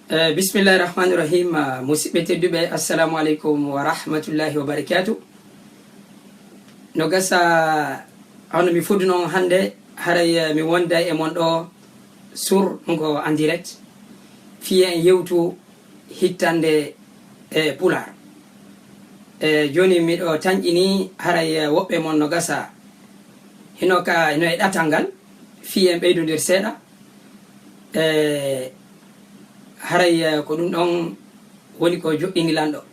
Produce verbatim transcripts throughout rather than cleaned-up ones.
Eh, bismillahi rahmani rahim. Ah, musidɓe tedduɓe, assalamu aleykum wa rahmatullahi wa barakatuh. No gasa, hono mi fodduno on hannde, haray, eh, mi wonday e mon ɗo sur, donc en direct, fii en yewtu hittande e Pulaar. E, jooni miɗo tanƴini, haray, eh, woɓɓe mon no gasa hino ka, hino e ɗatal ngal, fii en ɓeydondir seeɗa. E, haray, eh, ko ɗum ɗon woni ko joɗɗini lanɗo.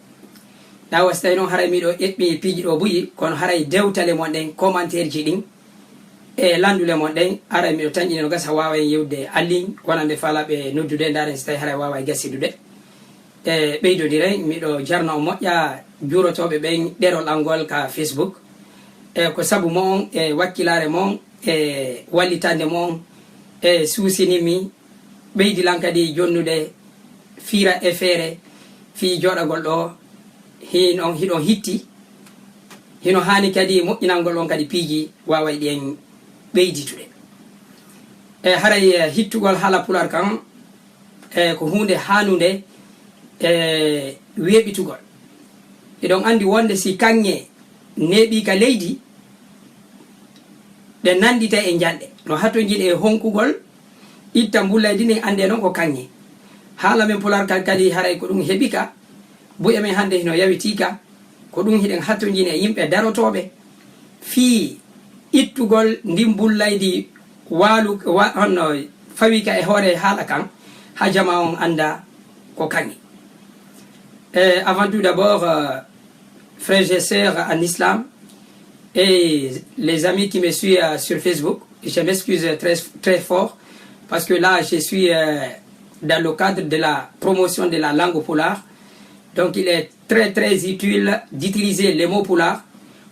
Na wasi tawi noon haray miɗo eɓɓi piiji ɗo buyi, kono haray dewtale mon ɗen, commentaire ji ɗin, e lanndule mon ɗen, haray miɗo tanƴini no gasa waaway yewde en ligne, wonande faalaaɓe noddude, ndaaren si tawi haray waaway gasidude. E ɓeydondiren, miɗo jarna on moƴƴa juurotooɓe ɓen ɗerol an ngol ka Facebook. E ko sabu mon, e wakkilaare mon, e wallitande mon, e suusinimi ɓeydi lan kadi jonnude fiira e feere fii jooɗagol ɗo. Hin on, hiɗon hitti, hino haani kadi moƴƴinangol on kadi piiji waaway ɗen ɓeyditude. E haray, eh, hittugol haala Pulaar kan, e ko huunde haanunde, e weeɓitugol. Eɗon anndi wonde si kaŋŋe neeɓii ka leydi, ɗe nannditay e njanɗe, no hatonjini e honkugol, itta mbullaydi ndin, anndee noon ko kaŋŋe. Haala men Pulaar kan kadi, haray ko ɗum heɓi ka, buy amen hannde hino yawitii ka, ko ɗum hiɗen hatonjini e yimɓe darotooɓe fii ittugol ndin mbullaydi waalu, wa-, honno fawi ka e hoore haala kan, haa jamaa on annda ko kaŋŋe. Eh, avant tout d'abord, euh, frères et sœurs en islam et les amis qui me suivent, euh, sur Facebook, je m'excuse très, très fort parce que là, je suis, euh, dans le cadre de la promotion de la langue pulaar. Donc, il est très, très utile d'utiliser les mots pulaar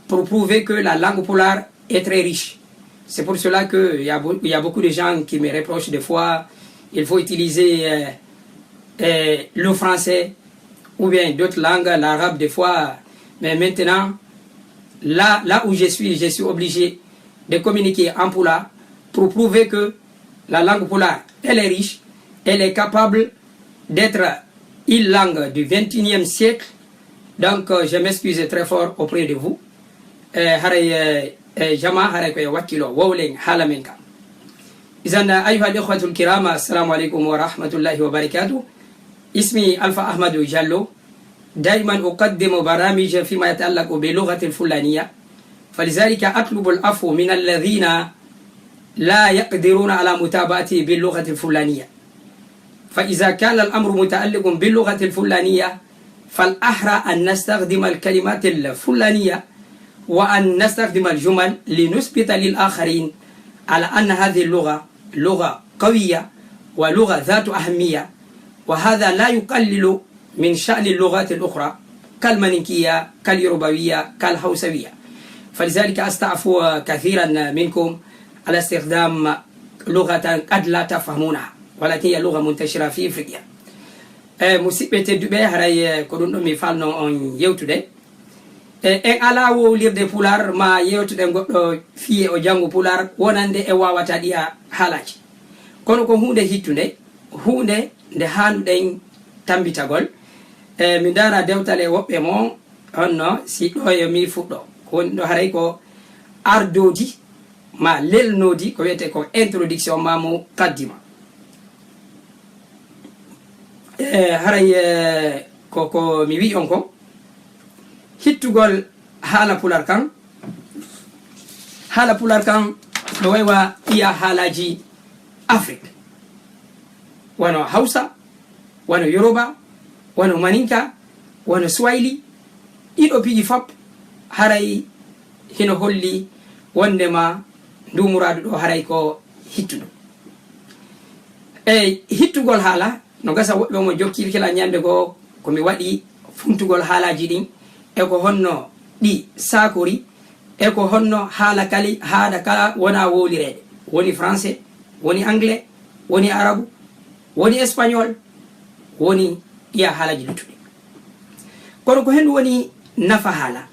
pour prouver que la langue pulaar est très riche. C'est pour cela que il y a beau-, il y a beaucoup de gens qui me reprochent des fois, il faut utiliser, euh, euh, le français ou bien d'autres langues, l'arabe des fois. Mais maintenant, là, là où je suis, je suis obligé de communiquer en pulaar pour prouver que la langue pulaar, elle est riche, elle est capable d'être une langue du vingt et unième siècle. Donc, euh, je m'excuse très fort auprès de vous. Eh, haray, eh, eh, jamaa, haray ko e wakkilo, wowlen haala men ka. إذن، أيها الإخوة الكرام، السلام عليكم ورحمة الله وبركاته. اسمي ألفا أحمد جلو. دائمًا أقدم برامج فيما يتعلق باللغة الفلانية، فلذلك أطلب العفو من الذين لا يقدرون على متابعتي باللغة الفلانية. فإذا كان الأمر متعلق باللغة الفلانية، فالأحرى أن نستخدم الكلمات الفلانية وأن نستخدم الجمل لنثبت للآخرين على أن هذه اللغة لغة قوية ولغة ذات أهمية، وهذا لا يقلل من شأن اللغات الأخرى كالمنينكية، كاليوروباوية، كالهوسوية. فلذلك أستعفو كثيرا منكم على استخدام لغة قد لا تفهمونها، ولكن هي لغة منتشرة في إفريقيا. E, musidɓe tedduɓe, haray, e, ko ɗum ɗo mi falno on yewtude. E, en alaa wowlirde Pulaar, ma yewtuɗen goɗɗo fii o janngu Pulaar, wonande e waawata ɗiya haalaaji. Kono ko huunde hittunde, huunde nde haanuɗen tammbitagol. E, mi ndaara dewtale woɓɓe mo, honno si ɗo yo mi fuɗɗo. Ko woni ɗo haray ko ardoodi, ma lelnoodi, ko wiyetee ko introduction, ma muqaddima. E, haray, e, ko, ko mi wi'i on kon, hittugol haala Pulaar kan, haala Pulaar kan no waywa ɗiya haalaaji Afrik, wano Hawsa, wano Yoruba, wano Maninka, wano Swahili. Ɗiɗo piiji fop haray hino holli wondema ndu muraadu ɗo haray ko hittudu. E hittugol haala, no gasa woɓɓe mo jokkirkila ñande goo ko mi waɗi funtugol haalaaji ɗin, e ko honno ɗi saakori, e ko honno haala kali, haala kala wona wowlireede. Woni français, woni anglais, woni arabu, woni espagnol, woni ɗiya haalaaji luttuɗi. Kono ko hendu woni nafa haala.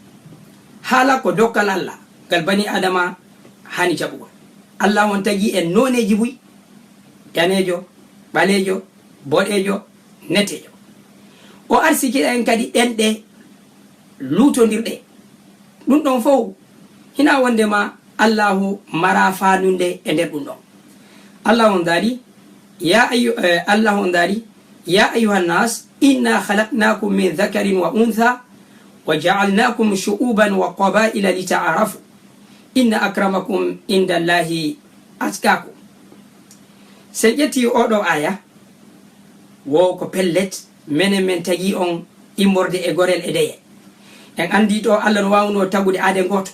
Haala ko dokkal Alla, ngal bani Adama hani jaɓugol. Alla on tagi en nooneeji buy, daneejo, ɓaleejo, boɗeejo, neteejo. O arsikira en kadi ɗenɗe luutondirɗe. Ɗum ɗon fof hina wonde ma Allahu mara faanunde e nder ɗum ɗon. Allahu on daali, ya ayu, eh, Allahu on daali, ya ayuha nnas, inna khalaqnakum min dhakarin wa untha, wa ja'alnakum shu'uban wa qabaila li ta'arafu. Inna akramakum inda Allahi atqakum. Sen ƴetti oɗo aya, wo ko pellet, menen men tagi on immorde e gorel e deyel. En anndi ɗo Allah no waawno tagude aaden gooto.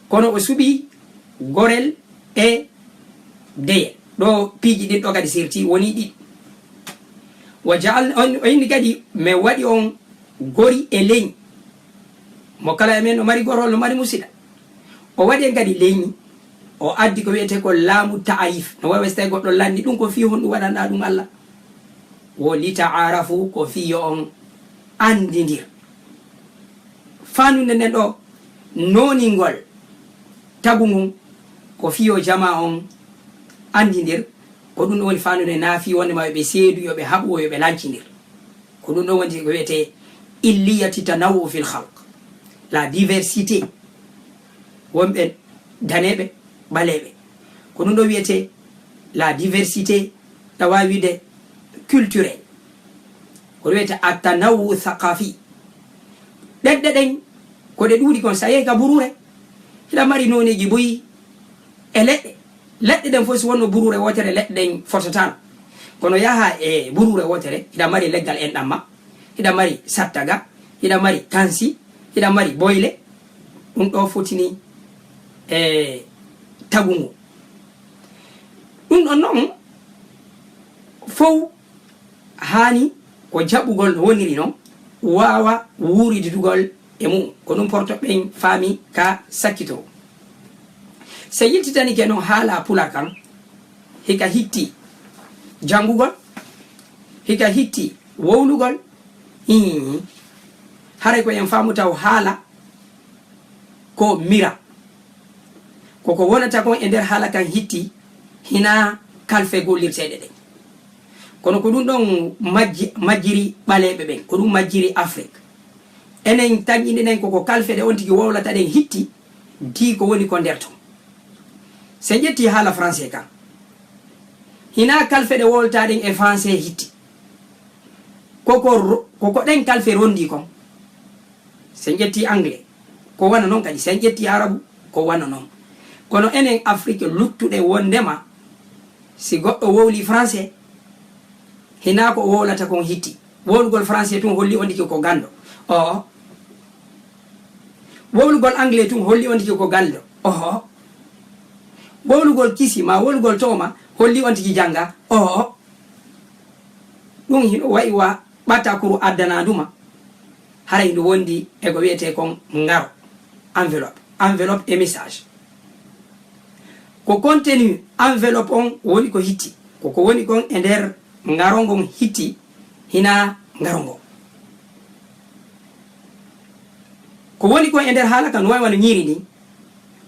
Kono o suɓi gorel e deyel. Ɗo piiji ɗin ɗo kadi sirti woni ɗiɗi. Wa ja'al-, on, o inni kadi, men waɗi on gori e leñi. Mo kala e men no mari gorol, no mari musiɗa. O waɗi en kadi leñi. O addi ko wiyetee ko laamu ta'arif. No wayi so tawi goɗɗo lanni ɗum ko fii honɗum waɗanɗaa ɗum Allah. Wo li ta'arafu, ko fii yo on anndindir. Faanunde nden ɗo, nooningol tagu ngun, ko fii yo jamaa on anndindir. Ko ɗum ɗo woni faanunde naa fii wonde ma yo ɓe seedu, yo ɓe haɓu, yo ɓe lancindir. Ko ɗum ɗo woni ko wiyetee illiyati tanawu fil khalq, la diversité. Wonɓe daneeɓe, ɓaleeɓe. Ko ɗum ɗo wiyetee la diversité, ɗa waawi wiide culturel. Ko ɗum wiyetee at tanawu thaqafi. Ɗenɗe ɗen, ko ɗe ɗuuɗi kon, so a yehi ka Buruure, hiɗa mari nooneeji buy e leɗɗe. Leɗɗe ɗen fof, si wonno Buruure wootere, leɗɗe ɗen fototaano. Kono yaha e Buruure wootere, hiɗa mari leggal enɗamma, hiɗa mari sattaga, hiɗa mari kansi, hiɗa mari boyle. Ɗum ɗo fotini e tagu ngu. Ɗum ɗon noon fof haani ko jaɓugol no woniri noon, waawa wuuridugol e mu'un. Ko ɗum porto ɓen faami ka sakkitoo. So yiltitanike noon haala Pulaar kan, hika hitti janngugol, hika hitti wowlugol, hii, haray ko en faamu taw haala ko mira. Ko ko wonata kon e nder haala kan hitti, hina kalfe gollirteeɗe ɗen. Kono ko ɗum ɗon majji-, majjiri ɓaleeɓe ɓen, ko ɗum majjiri Afrik. Enen tanƴinɗinen ko ko kalfe ɗe on tigi wowlata ɗen hitti, dii ko woni ko nder ton. Sen ƴetti haala français kan, hina kalfe ɗe wowlata ɗen e français hitti. Ko ko ro-, ko ko ɗen kalfe rondi kon. Sen ƴetti anglais, ko wano non kadi. Sen ƴetti arabu, ko wano non. Kono enen Afrik luttuɗe wondema si goɗɗo wowli français, hina ko o wowlata kon hitti. Wowlugol français tun holli on tigi ko ganndo. Oo. Wowlugol anglais tun holli on tigi ko ganndo. Oo. Wowlugol kisi ma wowlugol tooma holli on tigi jannga. Oo. Ɗum hino wayi wa ɓatakuru addanaandu ma. Haray ndu wondi e ko wiyetee kon ngaro, enveloppe, enveloppe et message. Ko contenu enveloppe on woni ko hitti. Ko ko woni kon e nder ngaro ngon hitti, hina ngaro ngon. Ko woni kon e nder haala kan no wayi wano ñiiri ndin.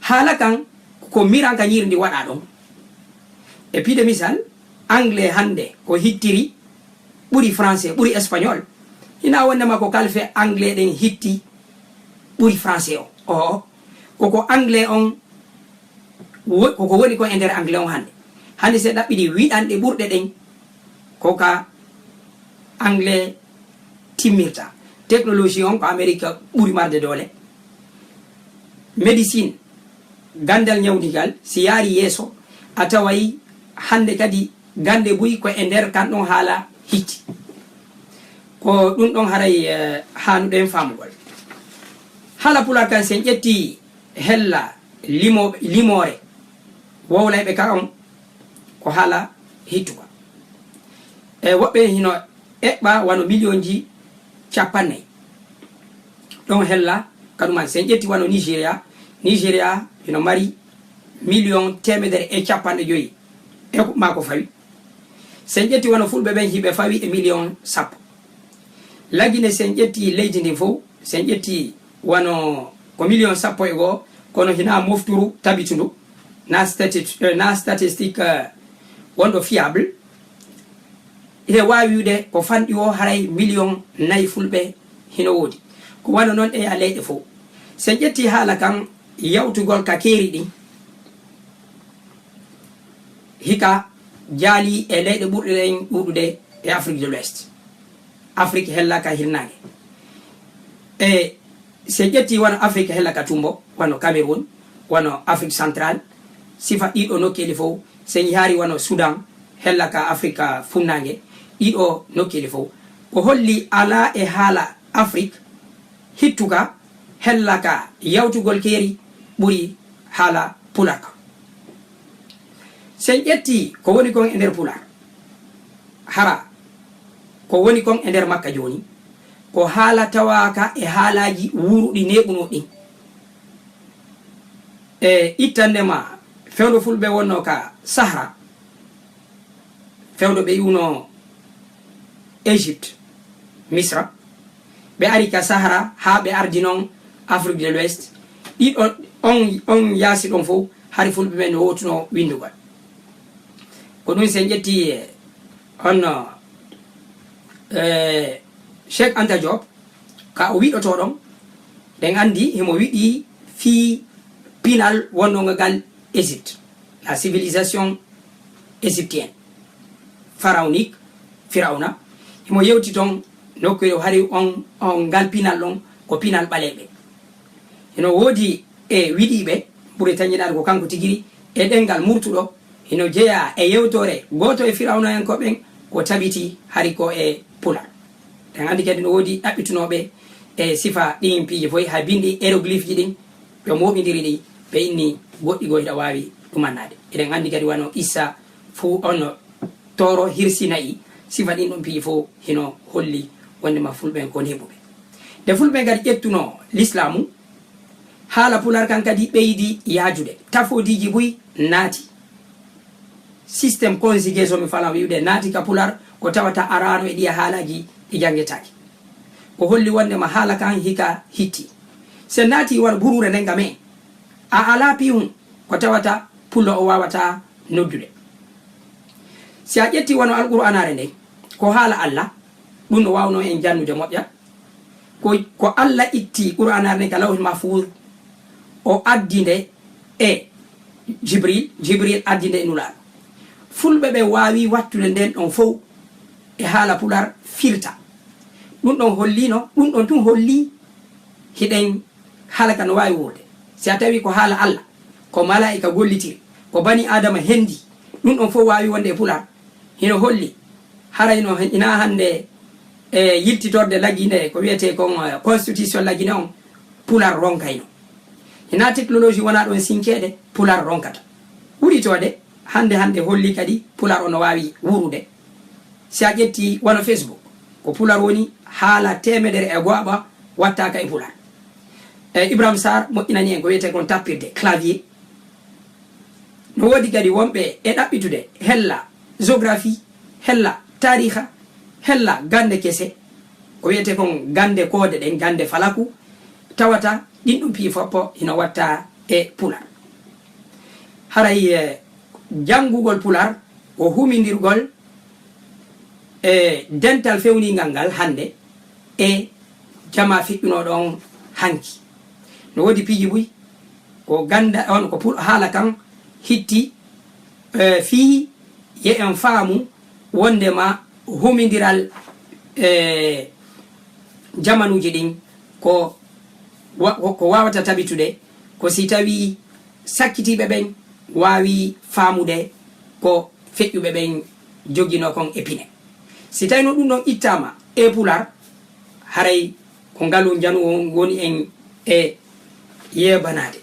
Haala kan ko miran ka ñiiri ndin waɗa ɗon. E piide misal, anglais hannde ko hittiri ɓuri français, ɓuri espagnol. Hina wondema ko kalfe anglais ɗen hitti ɓuri français o. Oo, koko anglais on wo-, koko woni kon e nder anglais on hannde. Hannde se ɗaɓɓiɗi wiɗanɗe ɓurɗe ɗen, ko ka anglais timmirta. Technologie on ko Amérique ɓuri marde doole. Médecine, ganndal ñawndigal, si yaari yeeso, a taway hannde kadi gannde buy ko e nder kan ɗon haala hitti. Ko ɗum ɗon haray, eh, haanuɗen faamugol. Haala Pulaar kan, sen ƴetti hella limo-, limoore wowlayɓe ka on, ko haala hittuka. E woɓɓe hino eɓɓa wano miliyonji capannay. Ɗon hella kaduman, sen ƴetti wano Nigeria, Nigeria hino mari miliyon teemedere e capanɗe joyi e ko, maa ko fawi. Sen ƴetti wano Fulɓe ɓen, hiɓe fawi e miliyon sappo. Lagine, sen ƴetti leydi ndin fow, sen ƴetti wano ko miliyon sappo e goo, kono hina mofturu tabitundu, na stati-, eh, na statistique, eh, wonɗo fiable. Ine waawi wi'ude ko fanɗi o haray miliyoŋ nayi fulɓe hino woodi. Ko wano non e leyɗe fow. Si en ƴetti haala kan yawtugol ka keeri ɗin, hika jaali e leyɗe ɓurɗe ɗen ɗuuɗude e Afrique de l'Ouest. Afrique hella ka hirnaange. E si en ƴetti wano Afrique hella ka tumbo, wano Cameroun, wano Afrique Centrale, sifa ɗiɗo nokkeeli fow, si en yaari wano Soudan, hella ka Afrique funnaange, ɗiɗo nokkeeli fow. Ko holli alaa e haala Afrique hittuka hella ka yawtugol keeri ɓuri haala Pular ka. Si en ƴetti ko woni kon e nder Pular, hara ko woni kon e nder makka jooni, ko haala tawaaka e haalaaji wuuruɗi neeɓuno ɗin. E ittande ma fewndo fulɓe wonno ka Sahara, fewndo ɓe iwno Égypte, Misra, ɓe ari ka Sahara haa ɓe ardi non Afrique de l'Ouest. Ɗiɗo on, on yaasi ɗon fow, hari fulɓe ɓen no wootuno winndugol. Ko ɗum si en ƴetti, eh, on, eh, Cheikh Anta Diop, ka o wiɗotoo ɗon, ɗen anndi himo wiɗi fii pinal wonnongal ngal Égypte, la civilisation égyptienne, pharaonique, Firawna. Himo yewti ton nokku o hari on, on ngal pinal ɗon ko pinal ɓaleeɓe. Hino woodi e wiɗiiɓe, ɓuri tañinaade ko kanko tigiri, e ɗemngal murtuɗo, hino jeyaa e yewtoore gooto e Firawnayankooɓe ɓen, ko tabiti hari ko e Pular. Ɗen anndi kadi no woodi ɗaɓɓitunooɓe e sifa ɗin piiji foy, hay binndi hiéroglyphe ji ɗin, ɓe mooɓindiri ɗi, ɓe inni goɗɗi goo hiɗa waawi ɗumannaade. Eɗen anndi kadi wano Issa fuu on Tooro hirsi na'i, sifa ɗin ɗon piiji fow hino holli wonndema fulɓe ɓen ko neeɓuɓe. Nde fulɓe ɓen kadi ƴettunoo lislaamu, haala Pular kan kadi ɓeydi yaajude. Tafoodiiji buy naati. Système conjugué, so mi faalaa wi'ude, naati ka Pular, ko tawata araano e ɗiya haalaaji ɗi janngetaake. Ko holli wonndema haala kan hika hitti. Si en naati wano buruure nden ka men, a alaa piyun ko tawata pullo o waawata noddude. Si a ƴetti wano Alqur'aanaare nden, ko haala Alla, ɗum no waawnoo en jannude moƴƴa. Ko, ko Alla itti Qur'aanaare nden ka Lawhul Mahfuuz, o addi nde e Jibril, Jibril addi nde e Nulaaɗo. Fulɓe ɓe waawi wattude nden ɗon fow e haala Pular firta. Ɗum ɗon holliino, ɗum ɗon tun holli hiɗen haala ka no waawi wuurde. Si a tawi ko haala Alla, ko malaa'ika gollitiri, ko bani Aadama hendi, ɗum ɗon fow waawi wonde e Pular. Hino holli, haray no, hinaa hannde e yiltitorde Lagine, ko wiyetee kon, eh, constitution Lagine on, Pular ronkayno. Hinaa technologie wonaa ɗon sinkeede, Pular ronkata. Wuuritoode, hannde hannde holli kadi Pular o no waawi wuurude. Si a ƴetti wano Facebook, ko Pular woni, haala teemedere e go'aɓa wattaaka e Pular. E Ibrahim Sarr moƴƴinani en ko wiyetee kon tappirde, clavier. No woodi kadi wonɓe e ɗaɓɓitude hella géographie, hella taariha, hella gannde kese, ko wiyetee kon gannde koode ɗen, gannde falaku, tawata ɗin ɗon piiji fow hino watta e Pular. Haray, eh, janngugol Pular ko humindirgol e dental fewningal ngal hannde e jamaa feƴƴunooɗo on hanki. No woodi piiji buy, ko gannda on, ko pul-, haala kan hitti, eh, fii yo en faamu wonndema humindiral, eh, jamanuuji ɗin ko wa-, ko, ko waawata tabitude, ko si tawii sakkitiiɓe ɓen waawi faamude ko feƴƴuɓe ɓen joginoo kon e pine. Si tawii no ɗum ɗon ittaama e Pular, haray ko ngalu njanu on woni en e yeebanaade.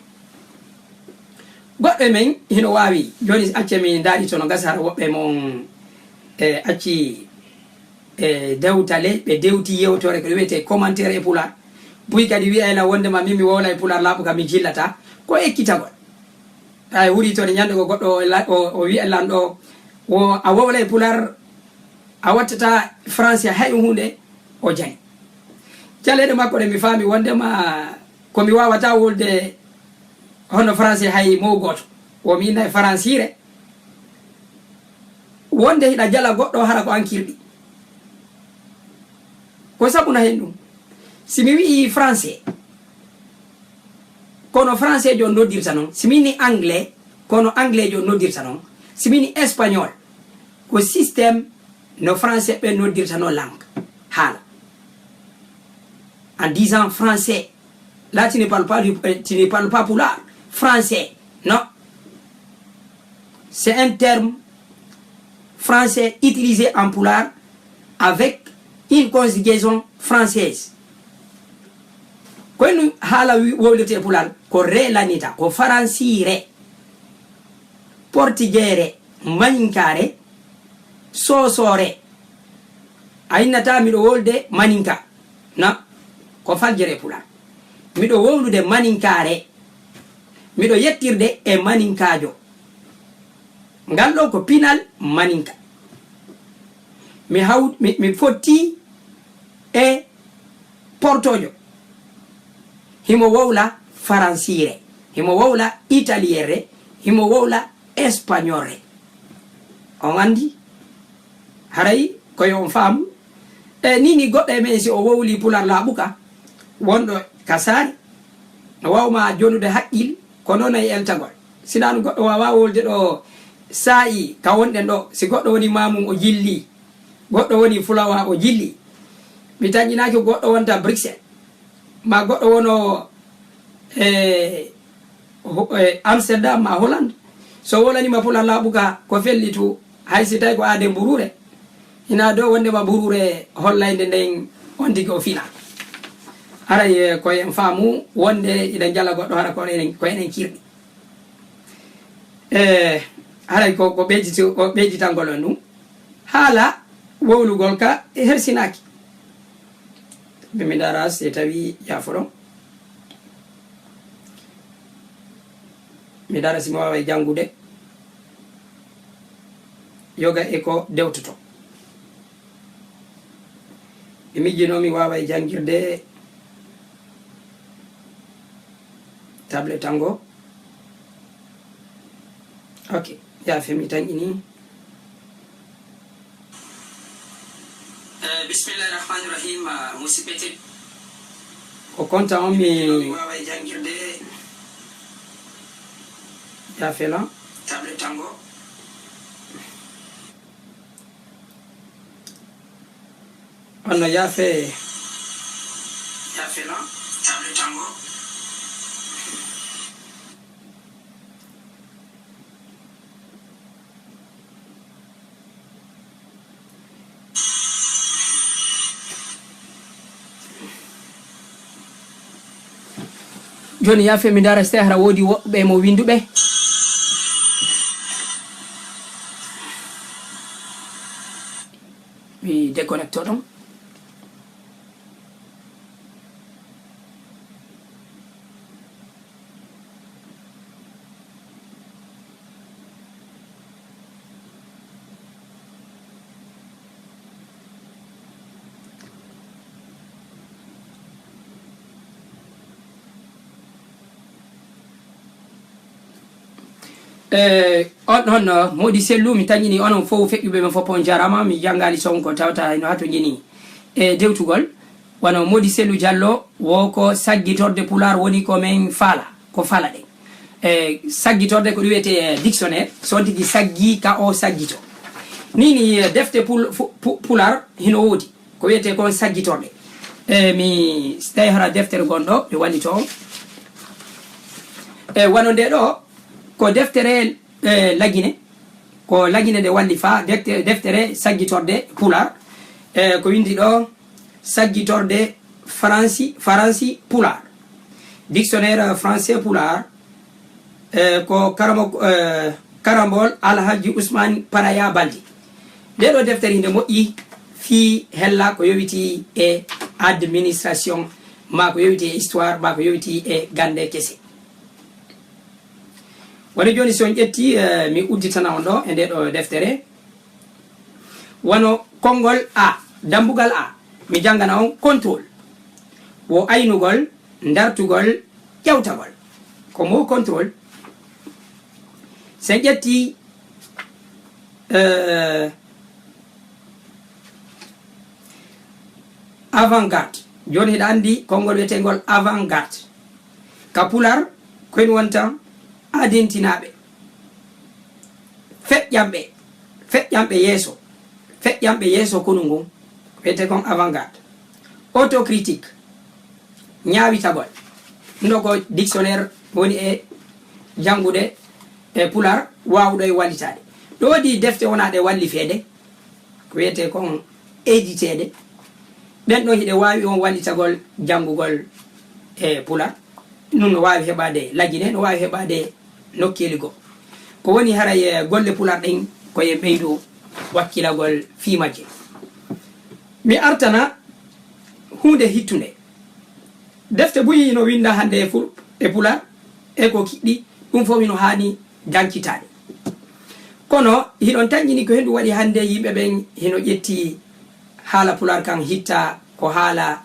Goɗɗo e men hino waawi, jooni si accee mi ndaari to no gasa, hara woɓɓe mon, e, acci e dewtale, ɓe dewti yewtoore ko wiyetee commentaire e Pular. Buy kadi wi'ay lan wonndema min mi wowlay Pular laaɓu ka mi jillata. Ko ekkitagol. Ɓay wuuri toon e ñannde ko goɗɗo o la-, o, o wi'a lan ɗo, wo a wowlay Pular, a wattata français hay huunde, o jani. Jaleeɗe makko ɗe mi faami wonndema ko mi waawata wolde hono français hay mo gooto. Wo mi inna e faransiire. Wonde hiɗa jala goɗɗo hara ko an kirɗi. Ko sabu na heen ɗum, si mi wi'i français, kono français jo noddirta noon. Si mi ni anglais, kono anglais jo noddirta noon. Si mi ni espagnol, ko système no français ɓe noddirta noon langue, haala. En disant français, là, tu ne parles pas du, euh, tu ne parles pas pulaar, français. Non. C'est un terme français utilisé en pulaar avec une conjugaison française. Ko en haala wi-, wowlirte e pulaar, ko re lanita, ko faransiire, portigeere, maninkaare, soosoore. A innata miɗo wowlude maninka. Na, ko faljere e pulaar. Miɗo wowlude maninkaare. Miɗo yettirde e maninkaajo. Ngal ɗo ko pinal maninka. Mi haw-, mi, mi fotti e portojo. Himo wowla faransiire. Himo wowla italiyere. Himo wowla espagnolre. On anndi? Haray ko yo on faamu. E nii ni goɗɗo e men, si o wowli pulaar laaɓuka, wonɗo ka saare, no waawma jonude haqqil, ko noon e eltagol. Sinaa ɗum goɗɗo waawaa wowlde ɗo saa'i ka wonɗen ɗo, si goɗɗo woni maamum o jilli, goɗɗo woni fulawa o jilli. Mi taƴƴinaaki ko goɗɗo wonta Bruxelles, ma goɗɗo wono e ho-, e Amsterdam ma Holland. So wowlaniima pulaar laaɓuka ko fellitu, hay si tawi ko aade mburuure, ina do wonde ma mburuure hollaynde nden on tigi o fina. Haray, eh, ko en faamu wonde iɗen jala goɗɗo hara ko enen, ko enen kirɗi. Eh, haray ko, ko ɓeyditi-, ko ɓeyditangol on ɗum. Haala wowlugol ka hersinaaki. Mi, mi ndaara si tawi yaafo ɗon. Mi ndaara si mi waaway janngude yoga e ko dewtoto. Mi miijino mi waaway janngirde tablet ango. Ok, yaafe mi tan ini. Eh, bismillahi rahmani rahim, ah, musidɓe tedduɓe. Ko konta on mi waaway janngirde. Yaafe lan. Tablet ango. Onno yaafe. Yaafe lan. Tablet ango. Jooni yaafe mi ndaara si tawi hara woodi woɓɓe mo winnduɓe. Mi déconnecto ɗum. Eh, on ɗon, eh, Modi Sellu, mi taƴini onon fof feƴƴuɓe men fof on jarama, mi janngaali son ko tawata hayno hato jini e dewtugol. Wano Modi Sellu Jallo, wo ko saggitorde Pulaar woni ko men faala, ko faala ɗen. E saggitorde ko ɗum wiyetee, e, dictionnaire, so on tigi saggi ka o saggito. Ni ni, e, defte pul-, fu-, pu-, Pulaar hino woodi, ko wiyetee kon saggitorde. E, mi, si tawi hara deftere gonɗo, mi wallito on. E, wano nde ɗo, ko deftere, e, Lagine, ko Lagine nde walli fa defte-, deftere saggitorde Pulaar. E, ko windi ɗo, saggitorde Faransi, Faransi Pulaar. Dictionnaire français Pulaar, e, ko karamo-, e, karambol Alhaji Ousmane Paraya Balde. Nde ɗo deftere hinde moƴƴi fii hella ko yowiti e administration, ma ko yowiti e histoire, ma ko yowiti e gannde kese. Wano jooni, so on ƴetti, e, mi udditana on ɗo e nde ɗo deftere. Wano konngol A, dambugal A, mi janngana on contrôle. Wo aynugol, dartugol, ƴawtagol. Ko mo contrôle. So en ƴetti, e, Avant-garde. Jooni hiɗa anndi konngol wiyeteengol avant-garde. Ka Pulaar, ko en wonta adintinaaɓe. Feƴƴanɓe, feƴƴanɓe yeeso. Feƴƴanɓe yeeso konu ngun, wiyetee kon avant-garde. Autocritique, ñaawitagol. Ɗum ɗoo ko dictionnaire woni e janngude e Pulaar, waawuɗo e wallitaade. Ɗo woodi defte wonaaɗe wallifeede, ko wiyetee kon éditeede. Ɗen ɗon hiɗe waawi on wallitagol janngugol e Pulaar. Ɗum no waawi heɓaade Lagine, no waawi heɓaade nokkeeli goo. Ko woni haray, eh, golle Pulaar ɗen ko e ɓeydu wakkilagol fii majje. Mi artana huunde hittunde. Defte buy hino winnda hannde e Ful-, e Pulaar, e ko kiɗɗi, ɗum fof hino haani jancitaade. Kono hiɗon tanƴini ko henɗum waɗi hannde yimɓe ɓen hino ƴetti haala Pulaar kan hitta ko haala,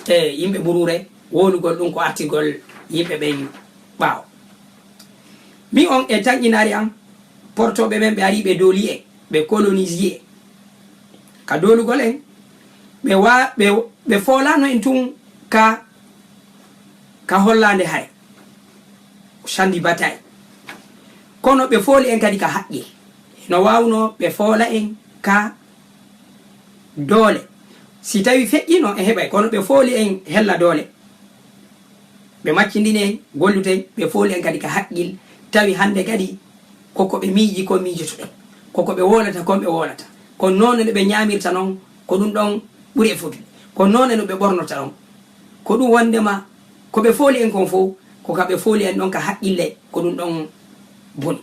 e, yimɓe Buruure, wowlugol ɗum ko artigol yimɓe ɓen ɓaawo. Mi on e tanƴinaari an, portooɓe ɓen ɓe ari ɓe dooli en, ɓe kolonisi en. Ka doolugol en, ɓe wa-, ɓe, ɓe foolaano en tun ka, ka hollaande hare. Champ de bataille. Kono ɓe fooli en kadi ka haqqil. No waawno ɓe foola en ka doole. Si tawi feƴƴino, en heɓay, kono ɓe fooli en hella doole. Ɓe maccindini en, golluten, ɓe fooli en kadi ka haqqil. Tawi hannde kadi ko ko ɓe miiji ko miijotoɗen. Ko ko ɓe woolata kon ɓe woolata. Ko noone no ɓe ñaamirta non, ko ɗum ɗon ɓuri e fotude. Ko noone no ɓe ɓornorta non. Ko ɗum wonndema ko ɓe fooli en kon fow, ko ka ɓe fooli en ɗon ka haqqille, ko ɗum ɗon boni.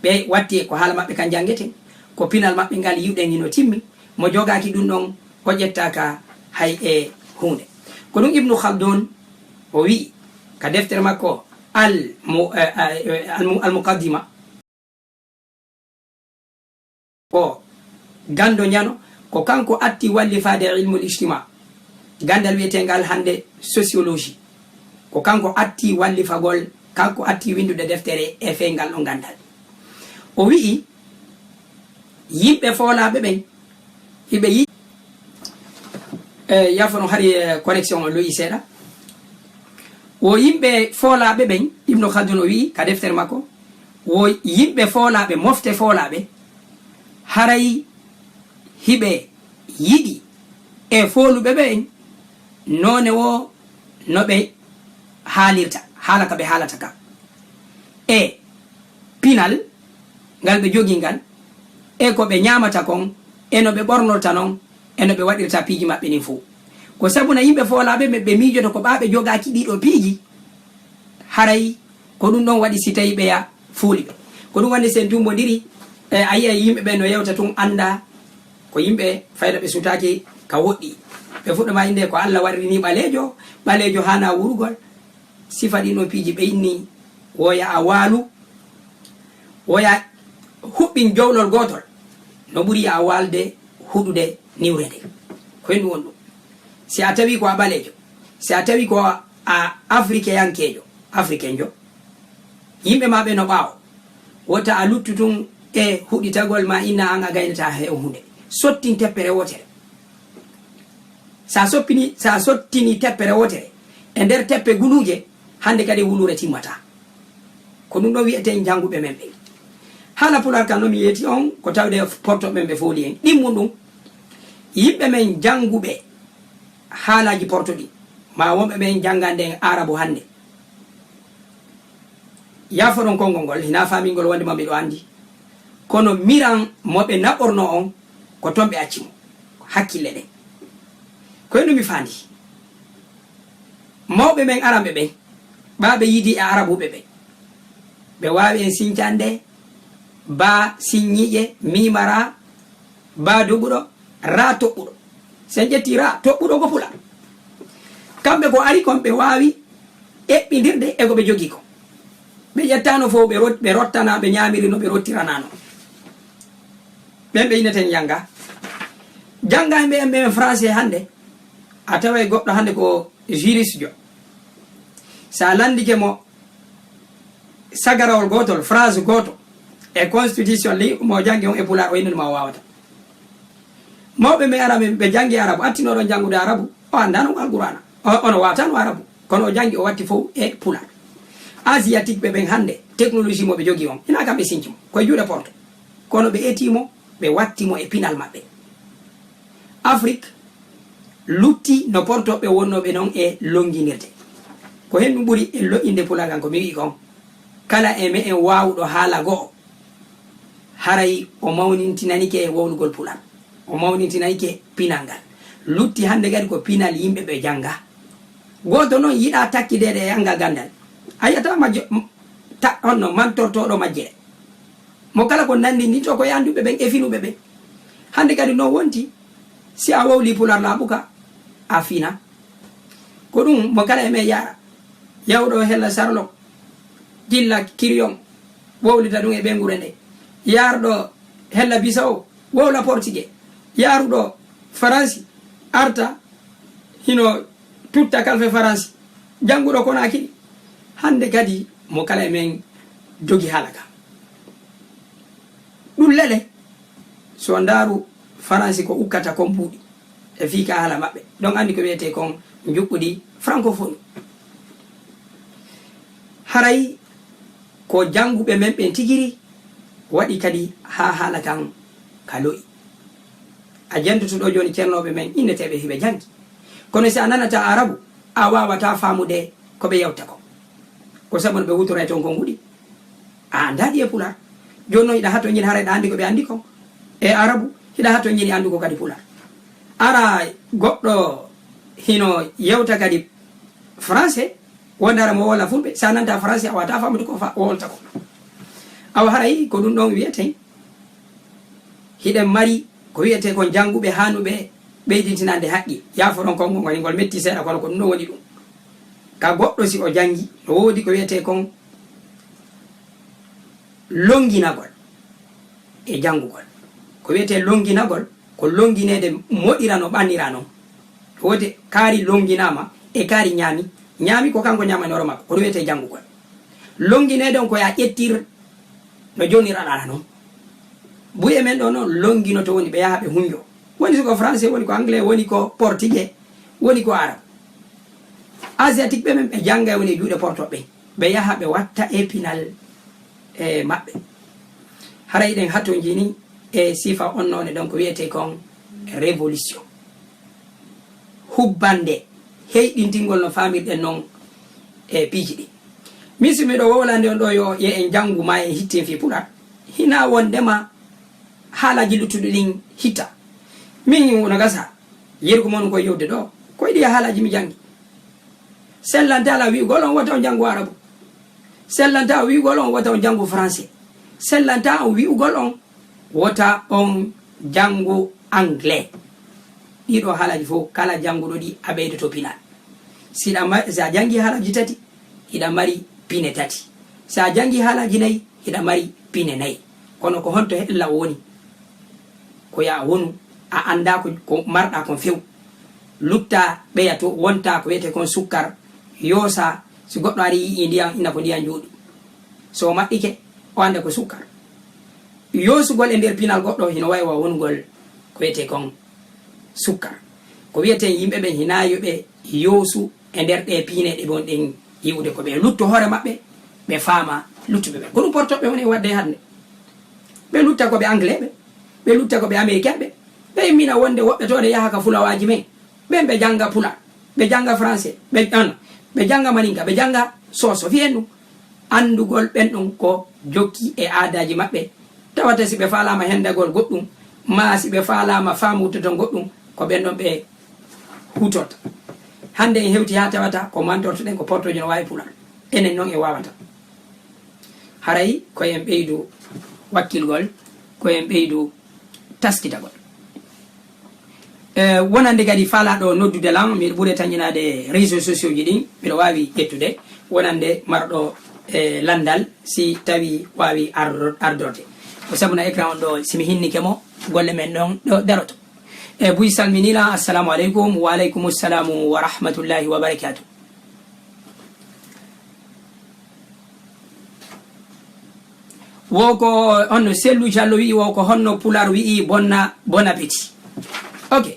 Ɓe watti ko haala maɓɓe kan janngeten, ko pinal maɓɓe ngal yi'uɗen hino timmi, mo jogaaki ɗum ɗon, o ƴettaaka hay e huunde. Ko ɗum Ibnu Khaldun o wi'i ka deftere makko Al Mu-, eh, eh, Al Mu-, Al Muqaddima, o ganndo ñano, ko kanko atti wallifaade ilmul ijtima, ganndal wiyeteengal hannde sociologie. Ko kanko atti wallifagol, kanko atti winndude deftere e fey ngal ɗon ganndal. O wi'i, yimɓe foolaaɓe ɓen, hiɓe yi-, e, yafo no hari, e, connexion o lo'i seeɗa. Wo yimɓe foolaaɓe ɓen, Ibnu Khaldun o wi'i ka deftere makko, wo yimɓe foolaaɓe, mofte foolaaɓe, haray hiɓe yiɗi e fooluɓe ɓen noone wo no ɓe haalirta, haala ka ɓe haalata ka. E pinal ngal ɓe jogii ngal, e ko ɓe ñaamata kon, e no ɓe ɓornorta non, e no ɓe waɗirta piiji maɓɓe ɗin fow. Ko sabuna yimɓe foolaaɓe ɓe, ɓe miijoto ko ɓaa ɓe jogaaki ɗii ɗoo piiji, haray ko ɗum ɗon waɗi si tawi ɓeya fooli ɓe. Ko ɗum wonde si en tummbondiri, e, a yi'ay yimɓe ɓen no yewta tun anndaa ko yimɓe fayda ɓe sutaaki ka woɗɗi. Ɓe fuɗɗo ma innde ko Alla warri nii ɓaleejo, ɓaleejo haanaa wurugol. Sifa ɗin ɗon piiji ɓe inni, woya a waalu, woya huɓɓin jowlol gootol, no ɓuri a waalde huɗude niwre nde. Ko henɗum woni ɗum. Si a tawi ko a ɓaleejo, si a tawi ko a afrikeyankeejo, afrikenjo, yimɓe ma ɓe no ɓaawo, wota a luttu tun e huɗitagol ma inna an a gaynataa he huunde. Sottin teppere wootere. Sa soppini, sa sottini teppere wootere e nder teppe guluuje, hannde kadi wuluure timmataa. Ko ɗum ɗon wi'eten jannguɓe men ɓen. Haala Pulaar kan no mi yeeti on, ko tawde porto ɓen ɓe fooli en. Ɗimmun ɗum, yimɓe men jannguɓe haalaaji porto ɗin, maa wonɓe ɓen janngande en Aarabu hannde. Yaafoɗon konngol ngol, hinaa faamingol wonde ma miɗo anndi. Kono miran mo ɓe naɓornoo on, ko ton ɓe acci mo. Hakkille ɗen. Ko e ɗum mi faandi. Mawɓe men aranɓe ɓen, ɓaa ɓe yiidi e Arabuɓe ɓen, ɓe waawi en sincande, baa sinñiiƴe, miima raa, baa doguɗo, raa toɓɓuɗo. Si en ƴetti raa toɓɓuɗo ko Pulaar. Kamɓe ko ari kon ɓe waawi eɓɓindirde e ko ɓe jogii kon. Ɓe ƴettaano fof ɓe rot-, ɓe rottana, ɓe ñaamiri no ɓe rottiranano. Ɓen ɓe inneten jannga. Jannga e ɓe, ɓe français hannde, a taway goɗɗo hannde ko juriste jo. Sa lanndike mo sagarawol gootol, phrase gooto e constitution ley mo janngi on e Pulaar, o innani ma o waawata. Mawɓe men arabe ɓe janngi arabu, attinooɗo janngude arabu, o anndaano Alqur'aana. O, ono waataano arabu, kono o janngi, o watti fof e Pulaar. Asiatique ɓe ɓen hannde, technologie mo ɓe jogii on, hinaa kam ɓe sinci mo, ko e juuɗe Porto. Kono ɓe etii mo, ɓe watti mo e pinal maɓɓe. Afrik lutti no Portoɓe wonnooɓe noon e lonnginirde. Ko heen ɗum ɓuri e lo'inde Pulaar kan, ko mi wi'i kon. Kala e me'en waawuɗo haala go'o, haray o mawnintinanike e wowlugol Pulaar. O mawnintinanike pinal ngal. Lutti hannde kadi ko pinal yimɓe ɓe jannga. Gooto noon yiɗaa takkideede e anngal ganndal. A yi'ataa majjo, m-, ta-, honno mantortooɗo majjere. Mo kala ko nanndinɗinto ko e annduɓe ɓen e finuɓe ɓen. Hannde kadi noon wonti, si a wowlii Pulaar laaɓuka, a fina. Ko ɗum mo kala e men yaara. Yahuɗo hella Sarlon, dilla Kiriyon, wowlita ɗum e ɓeynguure nde. Yaarɗo hella Bisawo, wowla Portugais. Yaaruɗo Faransi, arta hino tutta kalfe Faransi. Jannguɗo Konaakiri. Hannde kadi mo kala e men dogi haala ka. Ɗum lele, so ndaaru Faransi ko ukkata kon buuɗi e fii ka haala maɓɓe. Ɗon anndi ko wiyetee kon njuɓɓudi francophonie. Haray ko jannguɓe men ɓen tigiri waɗi kadi haa haala kan ka lo'i. A jantoto ɗo jooni ceernooɓe men inneteeɓe hiɓe janngi. Kono si a nanataa arabu, a waawataa faamude ko ɓe yewta kon. Ko sabu no ɓe huutoray ton kon huɗi. A anndaa ɗi e Pulaar. Jooni noon hiɗa hatonjini haray hiɗa anndi ko ɓe anndi kon e arabu, hiɗa hatonjini anndugo kadi Pulaar. Ara goɗɗo hino yewta kadi français, wonde hara mo wowla fulɓe, si a nanataa français a waawataa faamude ko fa-, wowlata ko. Awa haray ko ɗum ɗon wiyeten, hiɗen mari ko wiyetee kon jannguɓe haanuɓe ɓeydintinande haqqi. Yaaforon konngol ngol, ngol metti seeɗa, kono ko ɗum ɗon woni ɗum. Ka goɗɗo si o janngi, no woodi ko wiyetee kon lonnginagol e janngugol. Ko wiyetee lonnginagol, ko lonngineede moɗira no ɓannira non. Woote kaari lonnginaama e kaari ñaami. Ñaami ko kanko ñaamani hoore makko, ko ɗum wiyetee janngugol. Lonngineede on ko yo a ƴettir no jooniraɗaa non. Buye men ɗo noon lonnginoto woni ɓe yaha ɓe hunnjo. Woni si ko français, woni ko anglais, woni ko portugais, woni ko arabe. Asiatique ɓe men ɓe jannga woni e juuɗe Porto ɓe. Ɓe yaha ɓe watta e pinal e maɓɓe. Haray ɗen hatonjini e sifa on noone ɗon ko wiyetee kon révolution. Hubbande heyɗintingol no faamirɗen non e piiji ɗi. Min si miɗo wowlande on ɗo yo ye en janngu ma en hittin fii Pulaar. Hinaa wondema haalaaji luttuɗi ɗin hitta. Min no gasa, yeru ko mon ko yewde ɗo. Ko e ɗi haalaaji mi janngi. Sellanta ala wi'ugol on wota on janngu arabu. Sellanta wi'ugol on wota on janngu français. Sellanta on wi'ugol on wota on janngu anglais. Ɗiɗo haalaaji fof, kala jannguɗo ɗi, a ɓeydoto pinal. Si ɗa ma-, si a janngi haalaaji tati, hiɗa mari pine tati. Si a janngi haalaaji nayi, hiɗa mari pine nayi. Kono ko honto hella woni? Ko yo a wonu, a anndaa ko, ko marɗaa kon few. Lutta ɓeya to, wonta ko wiyetee kon sukkar, yoosa, si goɗɗo ari yi'ii ndiyan, ina ko ndiyan jooɗi. So o maɓɓike, o annda ko sukkar. Yoosugol e nder pinal goɗɗo hino wayi wa wonugol ko wiyetee kon sukkar. Ko wiyeten yimɓe ɓen hinaa yo ɓe yoosu e nder ɗee piine ɗe wonɗen yi'ude ko ɓe lutto hoore maɓɓe, ɓe faama luttuɓe ɓe. Ko ɗum Portoɓe woni e waɗde hannde. Ɓe lutta ko ɓe Anglais ɓe, ɓe lutta ko ɓe Américain ɓe, ɓe immina wonde woɓɓe to ne yaha ka fulawaaji men. Ɓen ɓe jannga Pulaar, ɓe jannga Français, ɓe, ano, ɓe jannga Maninka, ɓe jannga Soso, fiyen ɗum. Anndugol ɓen ɗon ko jokki e aadaaji maɓɓe, tawata si ɓe faalaama henndagol goɗɗum, maa si ɓe faalaama faamude ton goɗɗum, ko ɓen ɗon ɓe huutorta. Hannde en hewti haa tawata ko mantortoɗen ko Portoojo no waawi Pulaar. Enen noon en waawata. Haray ko en ɓeydu wakkilgol, ko en ɓeydu taskitagol. E, wonande kadi faalaaɗo noddude lan, miɗo ɓuri tañinaade réseaux sociaux ji ɗin, miɗo waawi ƴettude. Wonande marɗo, e, lanndal, si tawi waawi ardo-, ardorde. Ko sabuna écran on ɗo, si mi hinnike mo, golle men ɗon ɗo daroto. E, Buy salminiila, assalamu aleykum. Wa aleykum salamu wa rahmatullahi wa barakatuh. Wo ko honno Sellu Jallo wi'i, wo ko honno Pulaar wi'i bonna, bon appétit. Ok.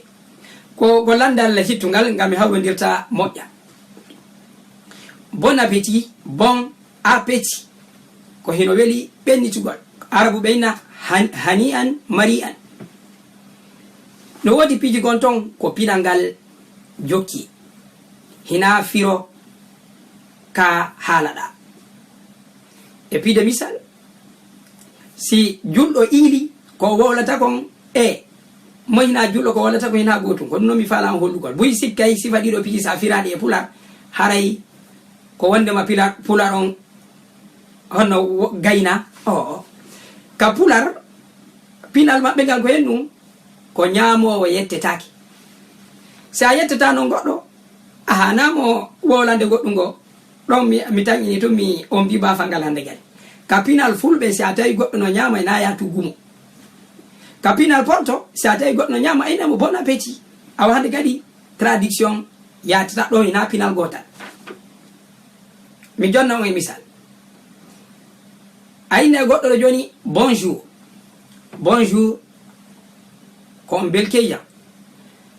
Ko, ko lanndal hittungal ngal mi hawrondirta moƴƴa. Bon appétit, bon appétit. Ko hino weli ɓennitugol. Arabu ɓe inna han-, hani an, mari an. No woodi piiji gon ton ko pinal ngal jokki. Hina firo ka haalaɗa. E piide misal, si julɗo iili ko wowlata kon e mo hina julɗo ko wowlata kon hina gootum. Ko ɗum noon mi faala on hollugol. Buy sikkay sifa ɗiɗo piiji sa firaɗi e pular, haray ko wondema pila-, pular on honno wo-, gayna o, o. Ka pular, pinal maɓɓe ngal ko hen ɗum, ko ñaamoowo yettetaake. Si a yetteta noon goɗɗo, a haanaa mo wowlande goɗɗum ngo, ɗon mi, mi tanƴini tun mi on mbi baafal ngal hannde kadi. Ka pinal fulɓe, si a tawi goɗɗo no ñaama, na ya tuggu mo. Ka pinal porto, si a tawi goɗɗo no ñaama, a inna mo bon appétit. Awa hannde kadi, traduction yaatata ɗo hina pinal gootal. Mi jonna on e misal. A inna e goɗɗo ɗo jooni, bonjour. Bonjour. Ko on belke jam.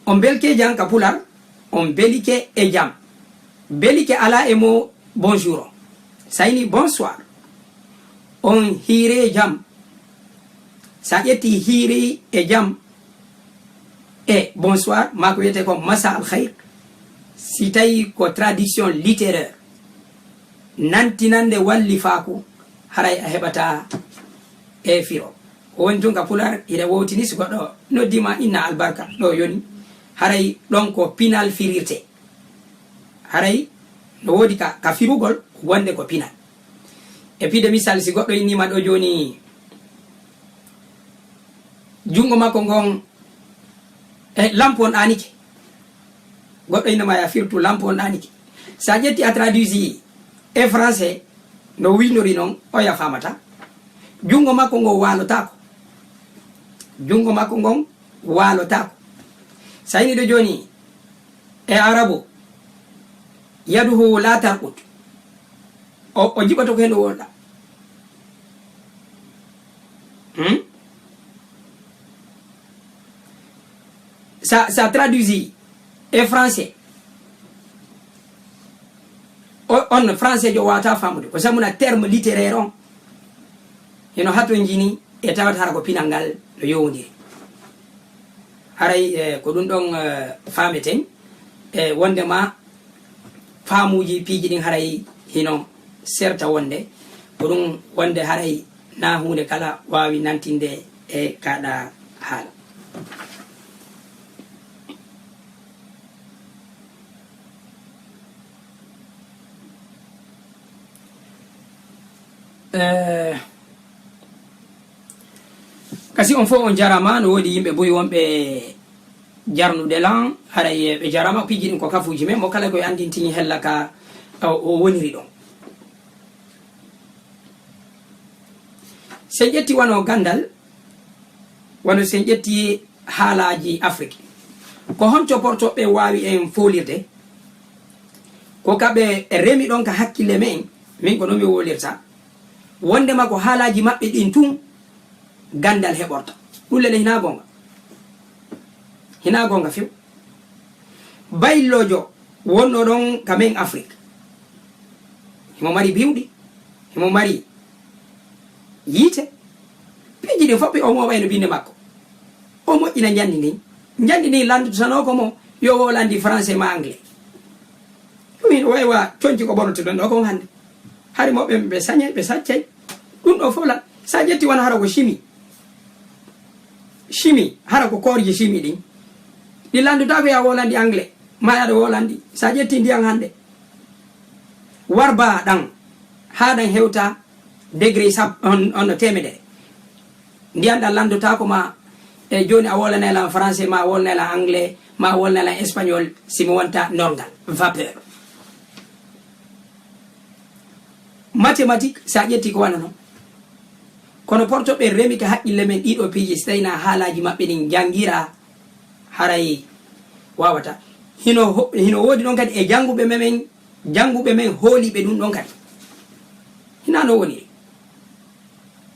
On belke jam ka pular, on belike e jam. Belike alaa e mo bonjour on. Sa ini bonsoir. On hiire jam. Sa ƴetti hiire e jam, e bonsoir, maa ko wiyetee ko masa al khayr, si tawi ko traduction littéraire, nantinande wallifaaku, haray a heɓata e firo. Ko woni tun ka pular, hiɗa wowtini si goɗɗo noddiima inna albarka, ɗo yoni, haray ɗon ko pinal firirte. Haray no woodi ka, ka firugol wonde ko pinal. E piide misal, si goɗɗo inniima ɗo jooni, junngo makko ngon, e lampu on ɗaanike. Goɗɗo innama ya firtu lampu on ɗaanike. Sa ƴetti a traduisi e français no wiynori noon, oya faamata. Junngo makko ngon waalotaako. Junngo makko ngon waalotaako. Sa ini ɗo jooni e arabu, yaduhu la tarqud. O, o jiɓoto ko heno wonɗa. Hmm? Sa, sa traduisi e français, o, on français jo wata famude. Ko samuna terme littéraire on. Hino hatonjini e tawata hara ko pinal ngal no yowondiri. Haray, eh, ko ɗum ɗon, eh, faameten, eh, wondema faamuuji piiji ɗin haray hino serta wonde, ko ɗum wonde haray na huunde kala waawi nantinde e kaɗa haala. Eh, Kasi on fof on jarama, no woodi yimɓe buy wonɓe jarnude lan, haray ɓe jarama, piiji ɗin ko kafuuji men, mo kala koye andintini hella ka o, o woniri ɗon. Sen ƴetti wano gandal, wano sen ƴetti haalaaji Afrik. Ko honto portoɓe waawi en foolirde? Ko ka ɓe remi ɗon ka hakkille men, min ko non mi wolirta. Wondema ko haalaaji maɓɓe ɗin tun gandal heɓorta. Ɗum lele hina gonga. Hina gonga few. Bayllojo wonno ɗon ka men Afrik. Himo mari biwɗi. Himo mari yiite. Piiji ɗin fof ɓe o moɓayno binde makko. O moƴƴina njandi ndin. Njandi ndin lanndotano ko mo yo wolandi français ma anglais. Ɗum hino wawi wa conci ko ɓornotoɗon ɗo kon hannde. Hari mo ɓe, ɓe sañay, ɓe saccay. Ɗum ɗo fof lan. Sa ƴetti wona hara ko chimie. Chimie, hara ko koorji chimie ɗin. Ɗi lanndotako ya wolandi anglais. Ma yaɗo wolandi. Sa ƴetti ndiyan hannde. Warba ɗan. Ha ɗan hewta degré sab-, on, on no temedere. Ndiyan ɗan lanndotako ma, e jooni a wolane lan français, ma a wolane lan anglais, ma a wolane lan espagnol, si mi wonta normal, vapeur. Mathématique, sa ƴetti ko wano non. Kono porto ɓe remi ka haqqille men ɗiɗo piiji, si tawi na haalaaji maɓɓe ɗin janngira, haray wawata. Hino ho-, hino woodi ɗon kadi e jannguɓe men, jannguɓe men hooliɓe ɗum ɗon kadi. Hina no woniri.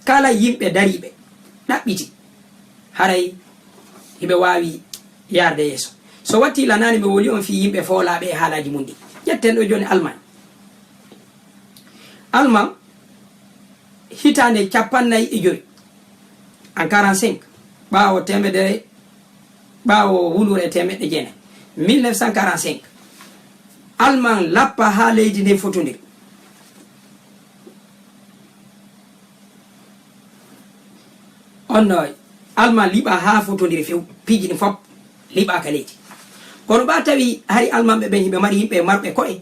Kala yimɓe dariiɓe, ɗaɓɓiti, haray hiɓe waawi yaarde yeeso. So wattii la, naane mi woli on fii yimɓe foolaaɓe e haalaaji mun ɗi. Ƴetten ɗoo jooni Almaañ. Almaañ, hitaande cappannayi e jowi, en quarante-cinq, ɓaawo teemedere, ɓaawo wuluure e teemeɗɗe jeenayi, mille neuf cent quarante-cinq, Almaañ lappa haa leydi ndin fotondiri. On no Almaañ liɓa haa fotondiri few, piiji ɗin fof liɓa ka leydi. Kono ɓa tawi hari Almaañɓe ɓen hiɓe mari yimɓe marɓe ko'e,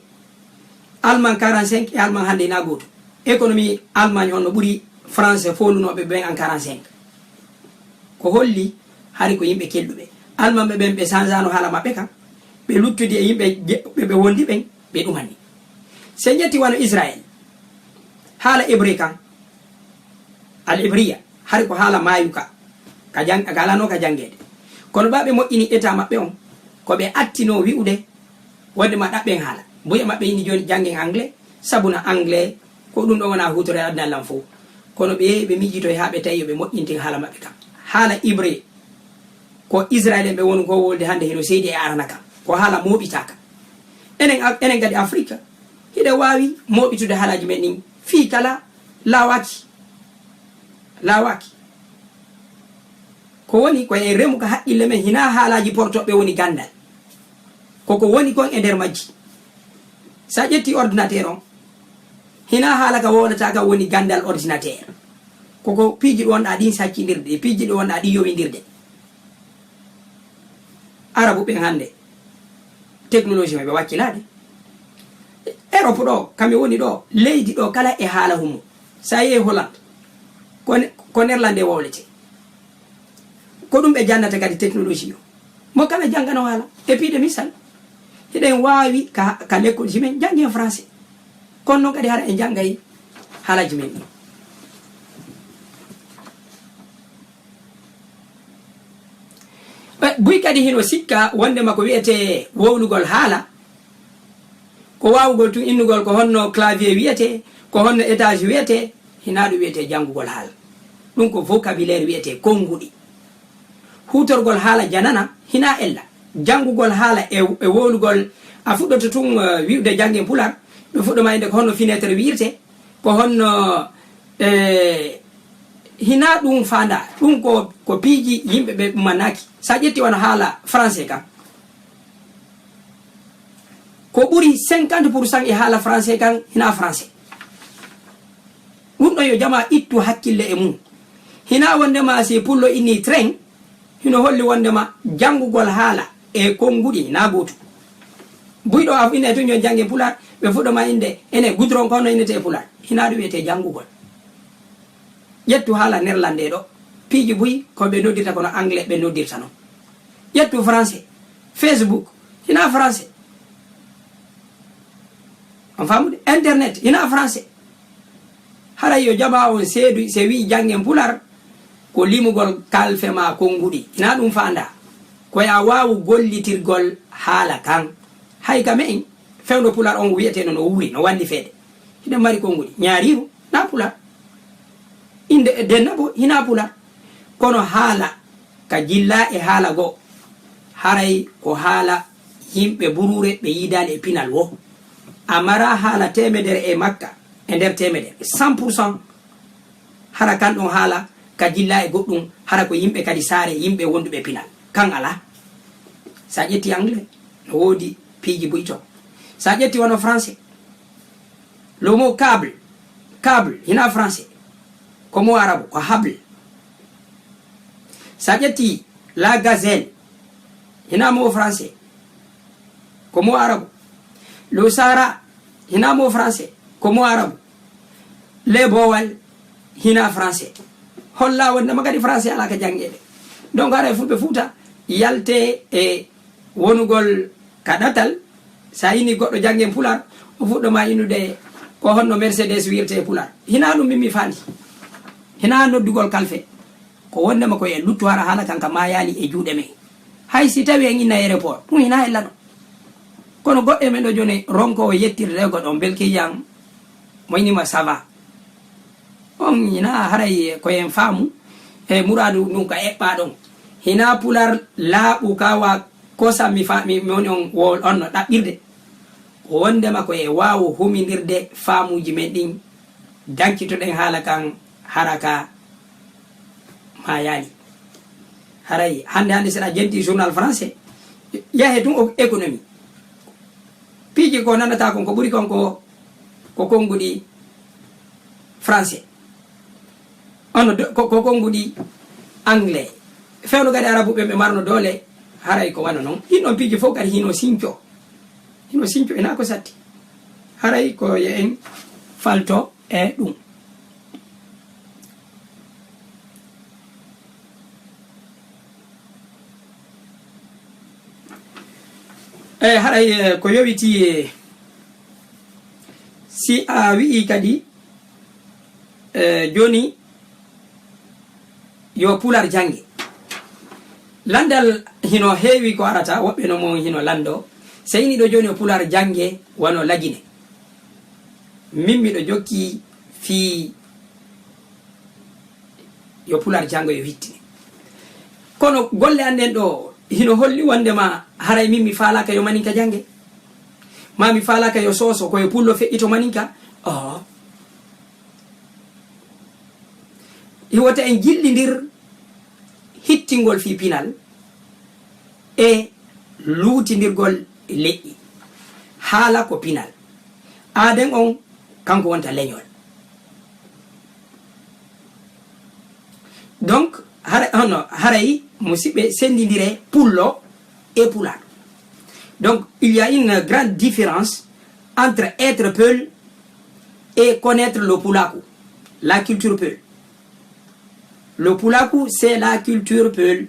Almaañ quarante-cinq e Almaañ hannde hinaa gootum. Économie Almaañ on no ɓuri Français foolunooɓe ɓen en quarante-cinq. Ko holli hari ko yimɓe kelɗuɓe. Almaañɓe ɓen ɓe sanzaano haala maɓɓe kan. Ɓe luttudi e yimɓe je-, ɓe, ɓe wondi ɓen, ɓe ɗumani. Si en ƴetti wano Israël, haala hébreu kan, al ibriya, hari ko haala maayu ka, ka jang-, ka alanoo ka janngeede. Kono ɓa ɓe moƴƴini état maɓɓe on, ko ɓe attinoo wi'ude wonde ma ɗaɓɓen haala. Buy e maɓɓe inni jooni janngen anglais, sabu na anglais ko ɗum ɗon wona huutore aduna lan fof. Kono ɓe, ɓe miijitoy haa ɓe tawi yo ɓe moƴƴintin haala maɓɓe kan. Haala ibre ko Israël en ɓe woni ko wolde hannde hino seydi e arana kan. Ko haala mooɓitaaka. Enen, enen kadi Afrique, hiɗen waawi mooɓitude haalaaji men ɗin fii kala laawaaki. Laawaaki. Ko woni ko en remu ka haqqille men, hinaa haalaaji portoɓe woni ganndal. Koko woni kon e nder majji. Sa ƴetti ordinateur on, hinaa haala ka wowlata ka woni ganndal ordinateur. Koko piiji ɗi wonɗa ɗin saccindirde, piiji ɗi wonɗa ɗin yowindirde. Arabu ɓen hannde, technologie maɓɓe wakkilaade. Europe ɗo, kami woni ɗo, leydi ɗo kala e haala humo. Sa yehi Hollande, ko ne-, ko néerlandais wowlete. Ko ɗum ɓe jannata kadi technologie o. Mo kala janngano haala. E piide misal, hiɗen waawi ka, ka lekkolji men janngen français. Kono noon kadi hara en janngay haalaaji men ɗi. Ɓe, buy kadi hino sikka wondema ko wi'etee wowlugol haala, ko waawugol tun innugol ko honno clavier wi'etee, ko honno étage wi'etee, hinaa ɗum wi'etee janngugol haala. Ɗum ko vocabulaire wi'etee konnguɗi. Huutorgol haala janana hinaa ella. Janngugol haala e, e wowlugol, a fuɗɗoto tun, eh, wi'ude janngen pular, ɓe fuɗɗo ma innde ko honno fenêtre wi'irtee, ko honno, eh, hinaa ɗum faandaa. Ɗum ko, ko piiji yimɓe ɓe ɗumannaaki. Sa ƴetti wano haala français kan, ko ɓuri cinquante pour cent e haala français kan hinaa français. Ɗum ɗon yo jamaa ittu hakkille e mum. Hinaa wondema si pullo inni train, hino holli wondema janngugol haala e konnguɗi hinaa gootum. Buy ɗo a ina tun yo jannge pular, ɓe fuɗɗo ma innde, ene goudron ko honno innetee e pular. Hinaa ɗum wi'etee janngugol. Ƴettu haala néerlandais ɗo. Piiji buy ko ɓe noddirta kono anglais ɓe noddirta non. Ƴettu français. Facebook, hinaa français. On faamude? Internet, hinaa français. Haray yo jamaa on seedu, se wi'i janngen pular, ko limugol kalfe maa konnguɗi. Hinaa ɗum faandaa. Ko yo a waawu gollitirgol haala kan. Hay ka me'en, fewndo pular on wi'etee no, no wuuri, no wallifeede. Hiɗen mari konnguɗi. Ñaariiru, na pular. Innde e denna bo, hinaa pular. Kono haala ka jillaa e haala goo, haray ko haala yimɓe buruure ɓe yiidaali e pinal woo. A maraa haala teemedere e makka, e nder teemedere, cent pour cent. Hara kan ɗon haala ka jillaa e goɗɗum, hara ko yimɓe kadi saare, yimɓe wonduɓe e pinal. Kan alaa. Sa ƴetti anglais, no woodi piiji buy ton. Sa ƴetti wano français, le mot câble, câble, hinaa français. Ko mot arabu, ko hable. Sa ƴetti la gazelle, hinaa mot français. Ko mot arabu. Le sahara, hinaa mot français. Ko mot arabu. Le bowal, hinaa français. Holla wondema kadi français alaa ka janngeede. Donc, haray Fulɓe Fuuta, yalte e wonugol ka ɗatal, sa inni goɗɗo janngen pular, o fuɗɗo ma innude ko honno Mercedes wi'irtee e pular. Hinaa ɗum min mi faandi. Hinaa noddugol kalfe. Ko wondema ko e luttu hara haala kan ka maayaali e juuɗe men. Hay si tawi en inna aéroport, ɗum hinaa ella non. Kono goɗɗo e men ɗo jooni ronko o yettirde goɗɗo on belkijan mo inima ça va. On hinaa haray ko en faamu e muraadu ndun ka eɓɓaa ɗon. Hinaa Pulaar laaɓu kaa wa kosam mi fa-, mi, mi woni on wo-, on no ɗaɓɓirde. Ko wonndema ko e waawo humindirde faamuuji men ɗin, dancitoɗen haala kan hara ka maayaali. Haray hannde hannde, si aɗa jenti journal français, yahe tun o économie. Piiji ko nanata kon, ko ɓuri kon ko, ko konnguɗi français. Ono do-, ko, ko konnguɗi anglais. Fewndo kadi arabu ɓe, ɓe marno doole, haray ko wano non. Ɗin ɗon piiji fof kadi hino sinco. Hino sinco, ina ko satti. Haray ko yo en falto e ɗum. E haray, eh, ko yowiti, eh, si a wi'i kadi, eh, jooni yo Pulaar jannge. Lanndal hino heewi ko arata, woɓɓe no mo hino lanndo. Sey ni ɗo jooni yo Pulaar jannge wano Lagine. Min miɗo jokki fii yo Pulaar janngo, yo hittine. Kono golle an ɗen ɗo hino holli wonndema haray min mi faalaaka yo Maninka jannge? Maa mi faalaaka yo Sooso, ko yo Pullo feƴƴito Maninka? Oo. Hiwota en jillindir hittingol fii pinal e luutindirgol leƴƴi. Haala ko pinal. Aaden on, kanko wonta leñol. Donc, haray, hono, haray, musidɓe, senndindire Pullo e Pulaar. Donc, il y a une grande différence entre être Peul et connaître le Pulaaku, la culture Peul. Le Pulaaku, c'est la culture Peul.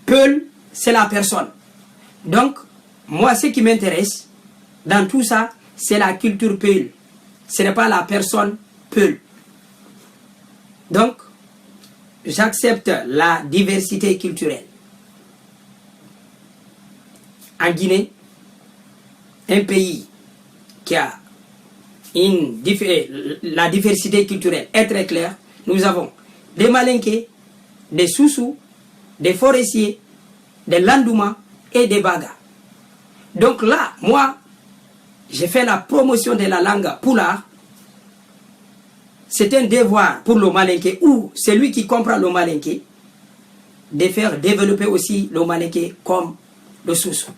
Peul, c'est la personne. Donc, moi, ce qui m'intéresse dans tout ça, c'est la culture Peul. Ce n'est pas la personne Peul. Donc, j'accepte la diversité culturelle. En Guinée, un pays qui a une dif-, euh, la diversité culturelle est très claire. Nous avons des Malinké, des Sousou, des Forestiers, des Landouma et des Baga. Donc là, moi, je fais la promotion de la langue Pulaar. C'est un devoir pour le Malinké ou celui qui comprend le Malinké de faire développer aussi le Malinké comme le Sousou.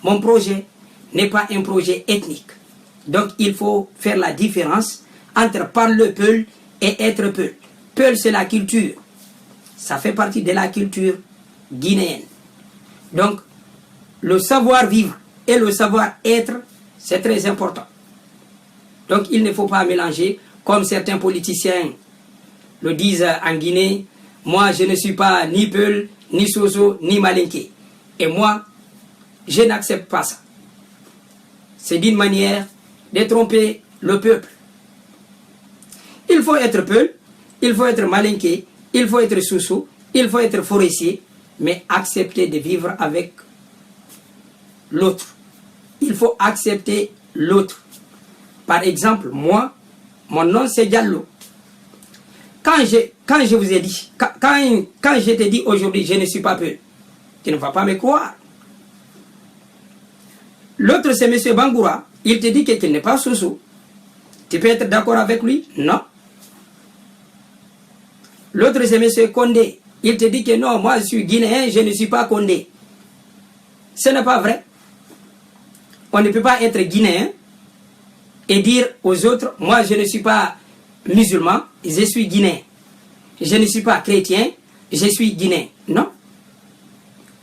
Mon projet n'est pas un projet ethnique. Donc il faut faire la différence entre parler Peul et être Peul. Peul, c'est la culture. Ça fait partie de la culture guinéenne. Donc, le savoir-vivre et le savoir-être, c'est très important. Donc, il ne faut pas mélanger, comme certains politiciens le disent en Guinée, moi, je ne suis pas ni Peul, ni Soso, ni Malinké. Et moi, je n'accepte pas ça. C'est d'une manière de tromper le peuple. Il faut être Peul, il faut être Malinké, il faut être Soso, il faut être Forestier, mais accepter de vivre avec l'autre. Il faut accepter l'autre. Par exemple, moi, mon nom c'est Diallo. Quand je, quand je vous ai dit, quand, quand, quand je te dis aujourd'hui, je ne suis pas Peul, tu ne vas pas me croire. L'autre, c'est monsieur Bangoura. Il te dit que, qu'il n'est pas Soso. Tu peux être d'accord avec lui? Non. L'autre, c'est monsieur Condé. Il te dit que non, moi je suis guinéen, je ne suis pas Condé. Ce n'est pas vrai. On ne peut pas être guinéen et dire aux autres, moi je ne suis pas musulman, je suis guinéen. Je ne suis pas chrétien, je suis guinéen. Non.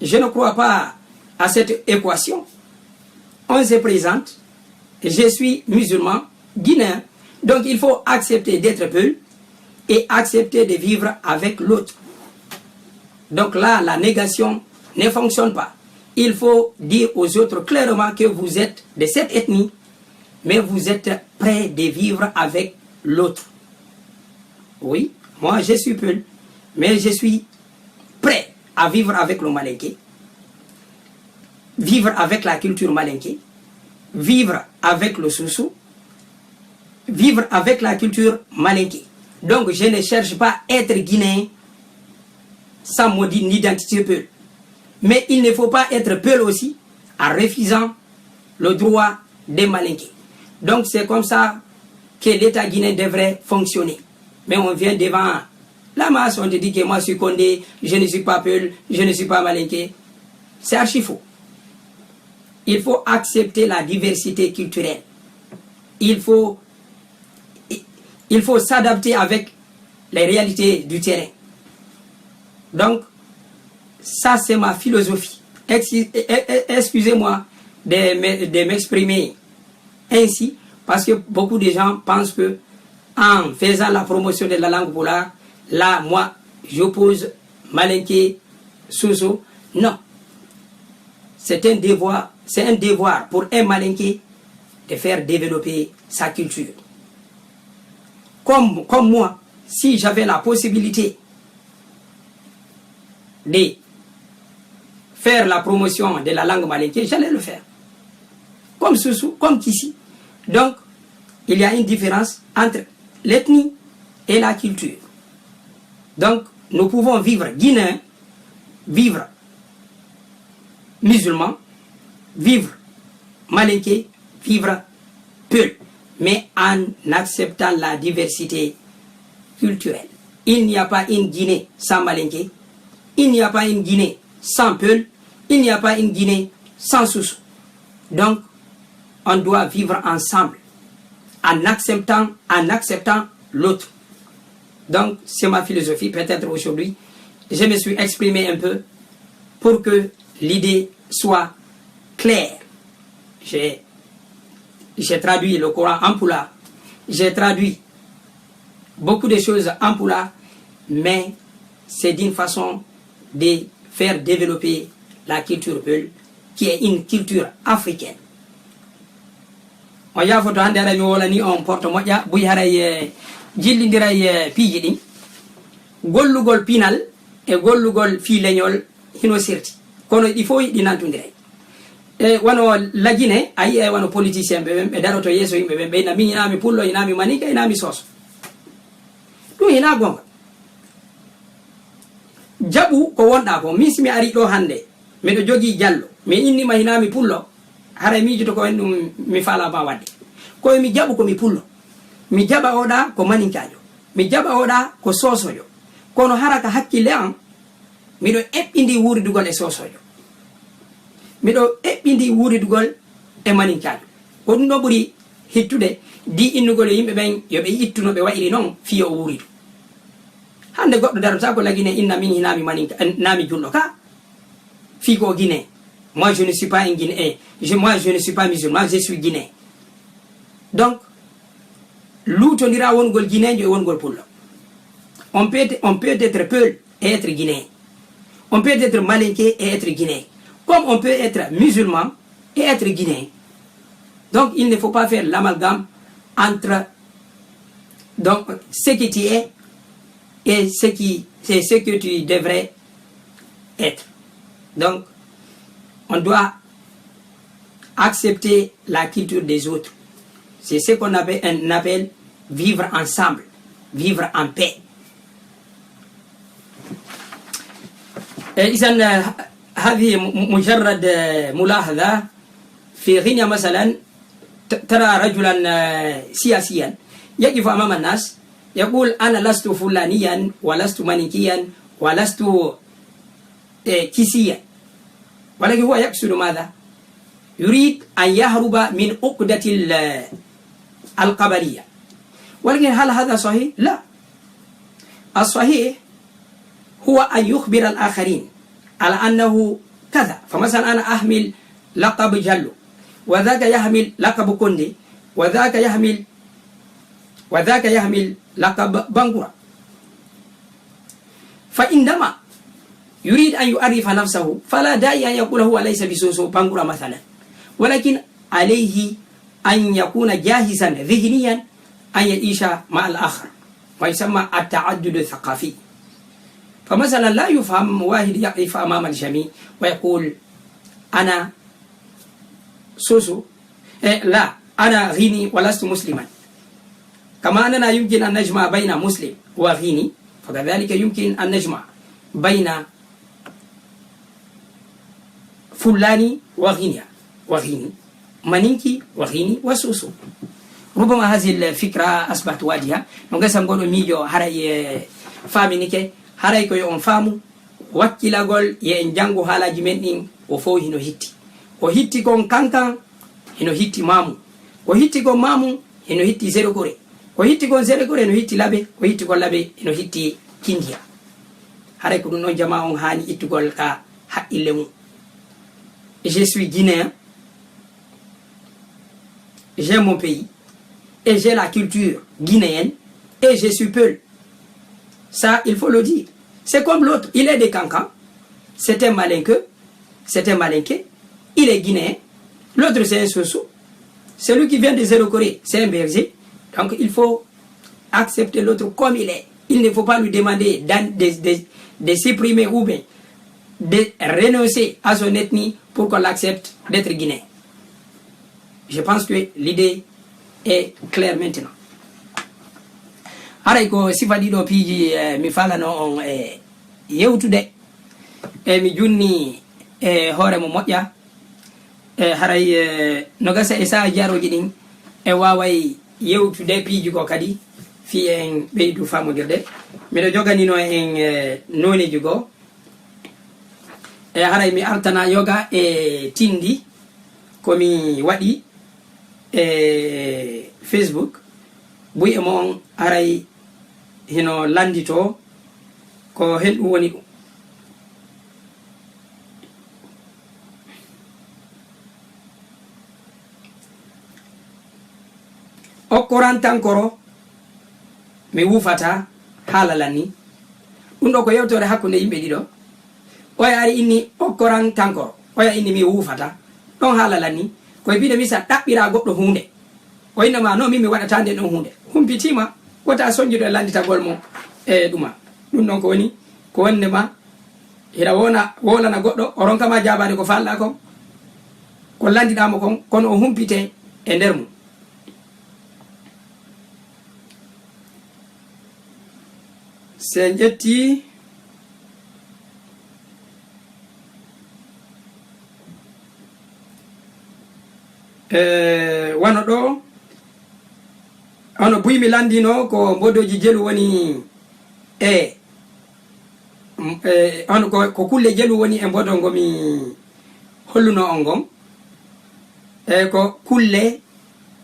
Je ne crois pas à cette équation. On se présente, je suis musulman guinéen. Donc il faut accepter d'être Peul et accepter de vivre avec l'autre. Donc là, la négation ne fonctionne pas. Il faut dire aux autres clairement que vous êtes de cette ethnie, mais vous êtes prêt de vivre avec l'autre. Oui, moi je suis Peul, mais je suis prêt à vivre avec le Malinké, vivre avec la culture Malinké, vivre avec le Soso, vivre avec la culture Malinké. Donc je ne cherche pas à être guinéen. sa modi-, identité peul. Mais il ne faut pas être peul aussi en refusant le droit des Malinké. Donc c'est comme ça que l'État guinéen devrait fonctionner. Mais on vient devant la masse, on te dit que moi je suis Kondé, je ne suis pas peul, je ne suis pas Malinké. C'est archi faux. Il faut accepter la diversité culturelle. Il faut, il faut s'adapter avec les réalités du terrain. Donc, ça c'est ma philosophie. Exi-, e-, e-, e-, excusez-moi de me-, de m'exprimer ainsi, parce que beaucoup de gens pensent que en faisant la promotion de la langue pulaar, là, moi, j'oppose Malinké, Soso. Non. C'est un devoir, c'est un devoir pour un Malinké de faire développer sa culture. Comme, comme moi, si j'avais la possibilité de faire la promotion de la langue malinké, j'allais le faire. Comme Soso, comme Kissi. Donc, il y a une différence entre l'ethnie et la culture. Donc, nous pouvons vivre guinéen, vivre musulman, vivre malinké, vivre peul, mais en acceptant la diversité culturelle. Il n'y a pas une Guinée sans Malinké, il n'y a pas une Guinée sans peul, il n'y a pas une Guinée sans Soso. Donc, on doit vivre ensemble en acceptant, en acceptant l'autre. Donc, c'est ma philosophie. Peut-être aujourd'hui, je me suis exprimé un peu pour que l'idée soit claire. J'ai, j'ai traduit le Coran en pulaar. J'ai traduit beaucoup de choses en pulaar, mais c'est d'une façon de faire développer la culture peul, qui est une culture africaine. On yaafoto, hannde haray mi wolani on porto moƴƴa, buy haray, eh, jillindiray, eh, piiji ɗin. Gollugol pinal e gollugol fii leñol hino serti, kono ɗi fof ɗi nantondiray. E wano la Guinée, a yi'ay wano politicien ɓe ɓen, ɓe daroto yeeso yimɓe ɓen, ɓe inna, "Min hinaa mi pullo, hinaa mi maninke, hinaa mi soso." Ɗum hinaa goonga. Jaɓu ko wonɗaa kon. Min, si mi arii ɗoo hannde, miɗo jogii jallo, mi innii ma hinaa mi pullo, haray miijoto ko en ɗum mi faalaa ma waɗde. Ko e mi jaɓu ko mi pullo, mi jaɓa oɗaa ko maninkaajo, mi jaɓa oɗaa ko soosoojo. Kono hara ka hakkille an, miɗo eɓɓindii wuuridugol e soosoojo. Miɗo eɓɓindii wuuridugol e maninkaajo. Ko ɗum ɗoo ɓuri hittude, di innugol e yimɓe ɓen yo ɓe ittu no ɓe wa'iri non, fii yo o wuuridu. Hannde goɗɗo darotaako la Guinée inna, "Min hinaa mi maninka, eh, naa mi julɗo ka." Fii ko o Guinéen. Moi, je ne suis pas un Guinéen. Je, moi, je ne suis pas musulman, je suis Guinéen. Donc, luutondiraa wongol Guinéenjo e wongol pullo. On peut, on peut être peul et être Guinéen. On peut être malinké et être Guinéen. Comme on peut être musulman et être Guinéen. Donc, il ne faut pas faire l'amalgame entre, donc, ce que tu es et ce qui, c'est ce que tu devrais être. Donc, on doit accepter la culture des autres. C'est ce qu'on appelle, on appelle vivre ensemble, vivre en paix. Eh, إذن، eh, هذه م-، مجرد، eh, ملاحظة في غينيا مثلًا، ت-، ترى رجلًا، eh, سياسيًا يقف أمام الناس يقول: "أنا لست فلانيًا ولست منيكيًا ولست، eh, كيسيًا"، ولكن هو يقصد ماذا؟ يريد أن يهرب من عقدة ال-، القبلية. ولكن هل هذا صحيح؟ لا. الصحيح هو أن يخبر الآخرين على أنه كذا. فمثلًا أنا أحمل لقب جلو، وذاك يحمل لقب كوندي، وذاك يحمل، وذاك يحمل لقب بانغورا. فعندما يريد أن يعرف نفسه، فلا داعي أن يقول هو ليس بسوسو بانغورا مثلًا، ولكن عليه أن يكون جاهزًا ذهنيًا أن يعيش مع الآخر، ما يسمى التعدد الثقافي. فمثلًا لا يفهم واحد يقف أمام الجميع ويقول: "أنا سوسو، إيه، لا، أنا غيني ولست مسلمًا." كما أننا يمكن أن نجمع بين مسلم وغيني، فكذلك يمكن أن نجمع بين فلاني وغينيا، وغيني، مانينكي وغيني وسوسو. ربما هذه الفكرة أصبحت واضحة. No gasa ngoɗo miijo haray, eh, faaminike, haray ko yo on faamu wakkilagol, yo en janngu haalaaji men ɗin, o fow hino hitti. O hitti kon kankan, hino hitti maamu. O hitti kon maamu, hino hitti Zéro Gorée. O hitti kon Zéro Gorée, no hitti Labe. O hitti kon Labe, hino hitti Kindia. Haray ko ɗum ɗon jamaa on haani ittugol ka haqqille mum. Je suis guinéen, j'ai mon pays, et j'ai la culture guinéenne, et je suis Peul. Ça, il faut le dire. C'est comme l'autre, il est de Kankan, c'est un Malinké, c'est un Malinké, il est guinéen. L'autre, c'est un Soso. Celui qui vient de Zéro Corée, c'est un berger. Donc, il faut accepter l'autre comme il est. Il ne faut pas lui demander d'an-, de, de, de supprimer ou bien de renoncer à son ethnie pour qu'on l'accepte d'être guinéen. Je pense que l'idée est claire maintenant. Haray ko sifa ɗiɗo piiji, eh, mi falano on, eh, yewtude. E mi junni e hoore mo moƴƴa. E haray, eh, no gasa e saaji arooji ɗin, e waaway yewtude piiji goo kadi, fii en ɓeydu faamondirde. Miɗo joganino en, eh, nooneeji goo. E haray mi artana yoga e tindi ko mi waɗi e Facebook. Buy e mo on haray hino lannditoo ko hen ɗum woni ɗum. Okkorantankoro mi wuufata haala lan ni. Ɗum ɗo ko yewtoore hakkunde yimɓe ɗiɗo. Oya ari inni okkorantankoro. Oya inni mi wuufata. Ɗon haala lan ni. Koye piide misal ɗaɓɓira goɗɗo huunde. O innama no min mi waɗata nden ɗon huunde. Humpitiima, wota sonjude e lannditagol mo e ɗuma. Ɗum ɗon ko woni, ko wonde ma hiɗa wona, wolana goɗɗo, o ronka ma jaabaade ko faalɗaa kon, ko lanndiɗaa mo kon, kono o humpite e nder mum. Si en ƴetti, eh, wano ɗo, hono buy mi lanndino ko mbodoji jelu woni e, mm, e, hono ko, ko kulle jelu woni e mbodo ngo mi holluno on ngon. E ko kulle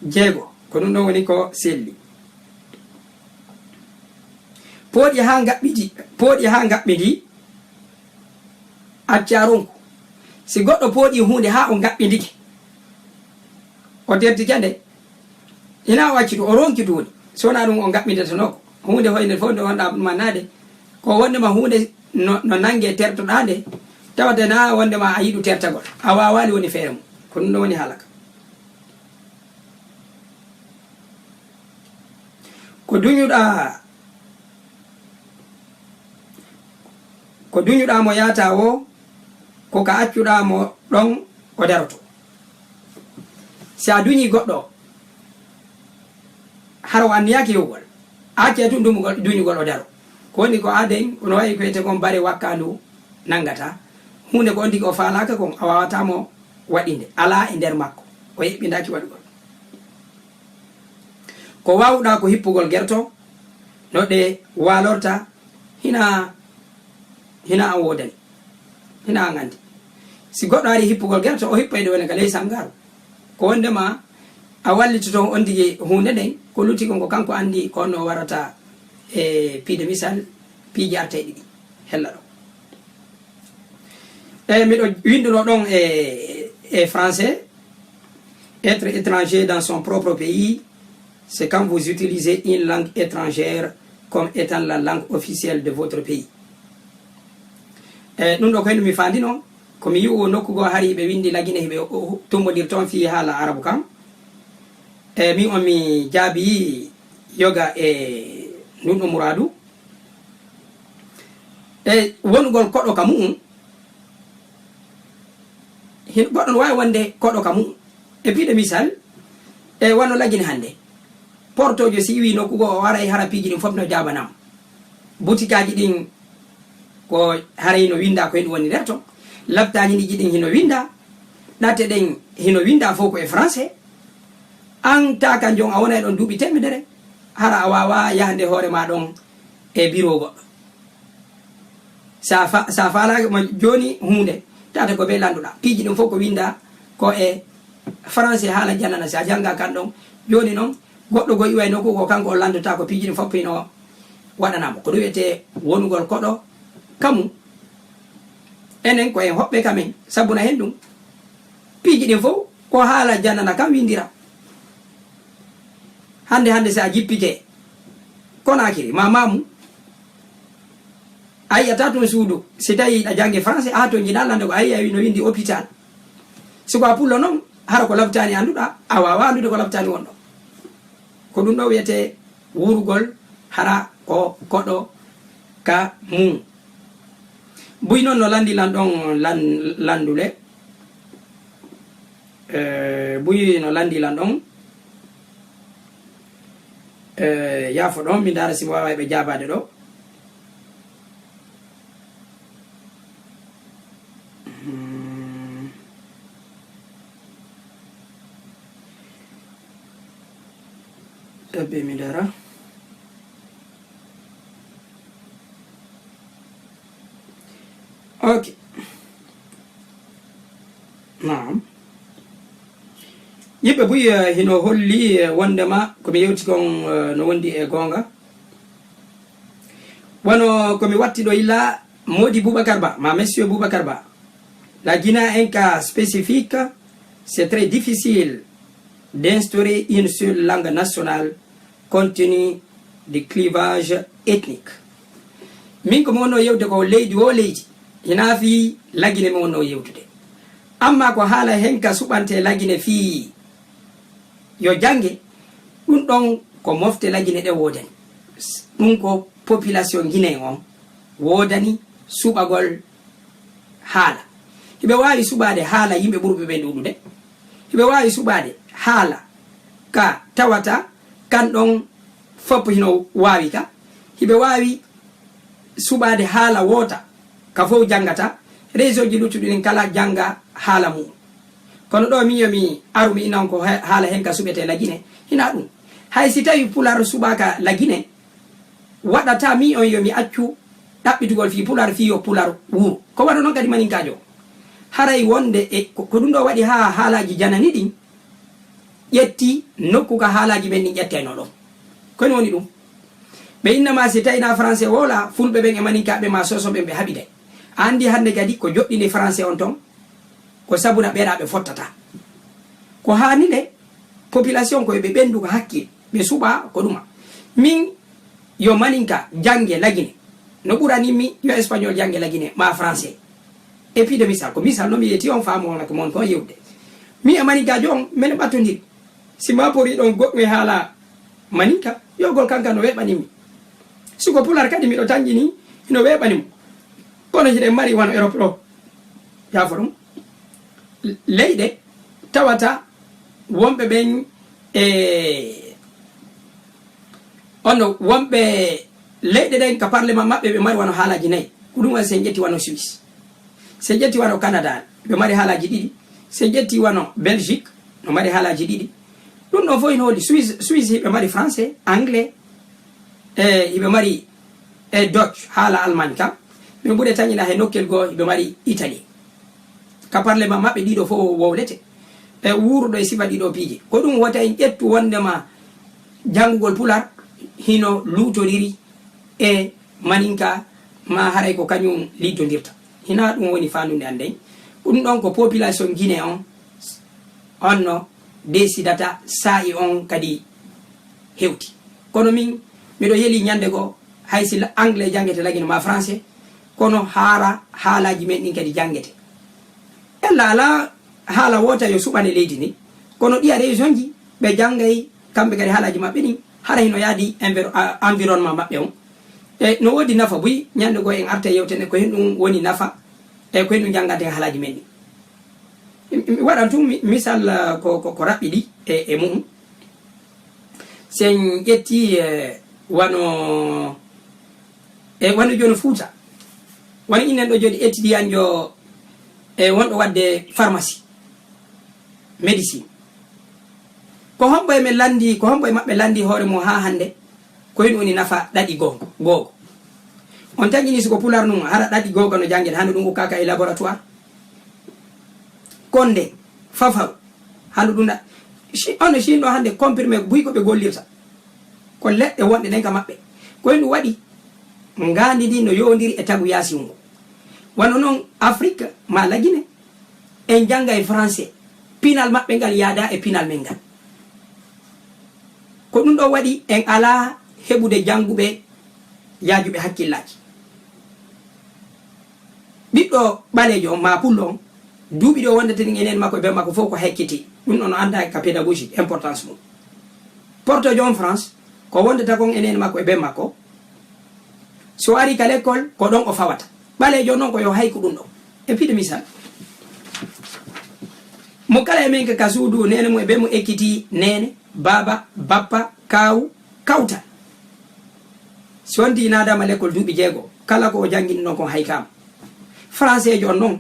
jeego, ko ɗum ɗon woni ko selli. Pooɗi haa ngaɓɓidi, pooɗi haa ngaɓɓidi, acca ronku. Si goɗɗo pooɗi huunde haa o ngaɓɓidike, o tertike nde, ina o accitu, o ronki duuni. So wonaa ɗum o ngaɓɓindetenoo ko. Huunde hoynde fof nde wonɗaa ɗum annaade, ko wonde ma huunde no, no nannge tertoɗaa nde, tawata na wonde ma a yiɗu tertagol. A waawaali woni feere mum. Ko ɗum ɗon woni haala ka. Ko duñuɗaa, ko duñuɗaa mo yaata o, ko ka accuɗaa mo ɗon o daroto. Si a duñii goɗɗo, hara o anniyaaki yowgol, a accay tun dumugol, duñugol o daro. Ko woni ko aaden, no wayi ko wiyetee kon bare wakkaandu nanngata. Huunde ko on tigi o faalaaka kon, a waawataa mo waɗinde. Alaa e nder makko. O yeɓɓindaaki waɗugol. Ko waawuɗaa ko hippugol gerto, no ɗe waalorta, hina, hina an woodani, hina an anndi. Si goɗɗo ari hippugol gerto, o hippay ɗo woni ka ley sangaaru. Ko wondema a wallitoto on tigi huunde nden, ko lutti kon ko kanko anndi ko honno o warata e piide misal, piiji artayɗi ɗi hella ɗo. E miɗo winduno ɗon e, e français, être étranger dans son propre pays, c'est quand vous utilisez une langue étrangère comme étant la langue officielle de votre pays. E ɗum ɗo ko henno mi faandino, ko mi yi'u nokku goo hari ɓe windi Lagine, hiɓe o, o, tummbondir toon fii haala arabu kan. E min on mi jaabi yoga e ndun ɗo muraadu. E wonugol koɗo ka mu'un, hin-, goɗɗo no waawi wonde koɗo ka mu'un. E piide misal, e wano Lagine hannde. Portoojo si iwi nokku goo, o aray hara piiji ɗin fof no jaabanam. Butikaaji ɗin Ko haray no winndaa ko e ɗum woni nder ton. Laptaaji ɗiɗi ɗin hino winndaa, ɗate ɗen hino winndaa fof ko e français. An ta kan jon a wona e ɗon duuɓi teemedere, hara a waawaa yahde hoore maa ɗon e biro goɗɗo. Sa fa-, sa faalaaki mo jooni huunde, tata ko ɓe lannduɗaa. Piiji ɗin fof ko winndaa ko e français haala janana, sa jannga kan ɗon. Jooni non, goɗɗo go iway nokku ko kanko o lanndata ko piiji ɗin fof hino waɗanaa mo. Ko ɗum wiyetee wonugol koɗo kamu. Enen ko en hoɓɓe kamen, sabuna hen ɗum. Piiji ɗin fof ko haala janana kan winndira. Hannde hannde sa jippike Konaakiri, ma Maamu, a yi'ata tun suudu. Si tawi a janngi français, a to jiɗa lannde ko a yi'a no winndi hôpital. Si ko a pullo non, hara ko laptaani annduɗaa, a waawaa anndude ko laptaani wonɗo. Ko ɗum ɗo wiyetee wuurugol hara ko koɗo ka mum. Buy non no lanndi lan ɗon lan-, lanndule. Eh, buy no lanndi lan ɗon. Eh, yaafo ɗon, mi ndaara si mi waaway ɓe jaabaade ɗo. Hmm. Tabbe mi ndaara. Ok. Naam. Yimɓe buy, eh, hino holli, eh, wondema ko mi yewti kon, eh, no wondi e goonga. Wano ko mi watti ɗo illa Modi Boubacar Ba, ma Monsieur Boubacar Ba. La Guinée a un cas spécifique, c'est très difficile d'instaurer une seule langue nationale compte tenu du clivage ethnique. Min ko mi wonno yewde ko leydi wo leydi, hinaa fii La Guinée mi wonno yewtude. Amma ko haala hen ka suɓante La Guinée fii yo jannge, ɗum ɗon ko mofte La Guinée ɗe woodani. Ɗum ko population Guinée on woodani suɓagol haala. Hiɓe waawi suɓaade haala yimɓe ɓurɓe ɓen ɗuuɗude. Hiɓe waawi suɓaade haala ka tawata kan ɗon fof hino waawi ka. Hiɓe waawi suɓaade haala woota ka fof janngata. Région ji luttuɗi ɗin kala jannga haala mum. Kono ɗo min yo mi aru mi inan ko he-, haala hen ka suɓete La Guinée. Hina ɗum. Hay si tawi Pulaar suɓaaka La Guinée, waɗata mi on yo mi accu ɗaɓɓitugol fii Pulaar, fii yo Pulaar wuuru. Ko waɗa noon kadi Maninkaajo. Haray wonde e ko, ko ɗum ɗo waɗi haa haalaaji janani ɗin ƴetti nokku ka haalaaji men ɗin ƴetteno ɗon. Ko ɗum woni ɗum. Ɓe innama si tawii na Français woola, Fulɓe ɓen e Maninkaaɓe ma Soso ɓen ɓe haɓiday. A anndi hannde kadi ko joɗɗini Français on ton, ko sabuna ɓeeɗa ɓe fottata. Ko haani nde, population ko ɓe ɓenndu ko hakkil, ɓe suɓa ko ɗuma. Min, yo Maninka jannge La Guinée, no ɓurani mi yo Espagnol jannge La Guinée, ma Français. Et puis de misal, ko misal no mi yeti on faamu on ko mon kon yewde. Mi e Maninka jon, men ɓattondiri. Si ma pori ɗon goɗɗum e haala Maninka, yo gol kanka no weeɓani mi. Si ko Pulaar kadi miɗo tanƴini, hino weeɓani mo. Kono hiɗen mari wano Europe ɗo. Yaafo ɗum. Leyɗe tawata wonɓe ɓen e onno wonɓe leyɗe ɗen ka parlement maɓɓe ɓe mari wano haalaaji nayi. Ko ɗum waɗi si en ƴetti wano Suisse. Si en ƴetti wano Canada, ɓe mari haalaaji ɗiɗi. Si en ƴetti wano Belgique, no mari haalaaji ɗiɗi. Ɗum ɗon fof ina holli Suisse, Suisse hiɓe mari français, anglais, e hiɓe mari e Dutch, haala Allemagne kam. Ɓe ɓuri tañina he nokkel goo, hiɓe mari Italie. Ka parlement maɓɓe ɗiɗo fof wowlete. E wuuruɗo e sifa ɗiɗo piiji. Ko ɗum wota en ƴettu wondema janngugol Pulaar hino luutoriri e Maninka, ma haray ko kañum liddondirta. Hina ɗum woni faandude an nden. Ɗum ɗon ko population Guinée on, on no desidata saa'i on kadi hewti. Kono min, miɗo yeli ñande goo, hay si la-, anglais janngete La Guinée ma français, kono haara haalaaji men ɗin kadi janngete. Ella alaa haala woota yo suɓane leydi ndin, kono ɗiya région ji ɓe janngay kamɓe kadi haalaaji maɓɓe ɗin, hara hino yaadi enviro-, a-, environnement maɓɓe on. E no woodi nafa buy, ñande goo en arta yewtene ko hen ɗum woni nafa, e ko hen ɗum jannganten haalaaji men ɗin. Mi, mi waɗan tun mi, misal, eh, ko, ko, ko raɓɓiɗi e, e mu'um. Si en ƴetti, eh, wano, e wano jooni Fuuta. Wano innen ɗo jooni étudiant jo e wonɗo waɗde pharmacie, médecine. Ko hombo e men lanndi, ko hombo e maɓɓe lanndi hoore mum haa hannde? Ko heen woni nafa ɗaɗi googo, googo. On taƴini siko pulaar nun, hara ɗaɗi googo no janngen, hano ɗum ukkaka e laboratoire? Konde, fafaw, hano ɗum na-, Chi-, ono Chine ɗo hannde comprimé buy ko ɓe gollirta. Ko leɗɗe wonɗe ɗen ka maɓɓe. Ko heen ɗum waɗi ngaandi ndi no yowondiri e tagu yaasi ngu. Wano non Afrique maa la Guinée, en janngay français. Pinal maɓɓe ngal yaada e pinal men ngal. Ko ɗum ɗo waɗi en alaa heɓude jannguɓe yaajuɓe hakkillaaji. Ɓiɗɗo ɓaleejo on maa pullo on, duuɓi ɗi o wondata ɗin e neene makko e ben makko fof ko haykiti. Ɗum ɗon o anndaa ka pédagogie importance mum. Portoojo on France, ko wondata kon e neene makko e ben makko, so ari ka l'école, ko ɗon o fawata. Ɓaleejo non ko yo hayku ɗum ɗon. E piɗe misal, mo kala e men ka, ka suudu, neene mum e ben mum ekkitii neene, baaba, bappa, kaawu, kawtal. Si wonti naadaama l'école duuɓi jeego, kala ko o janngini non kon haykaama. Français jo on non,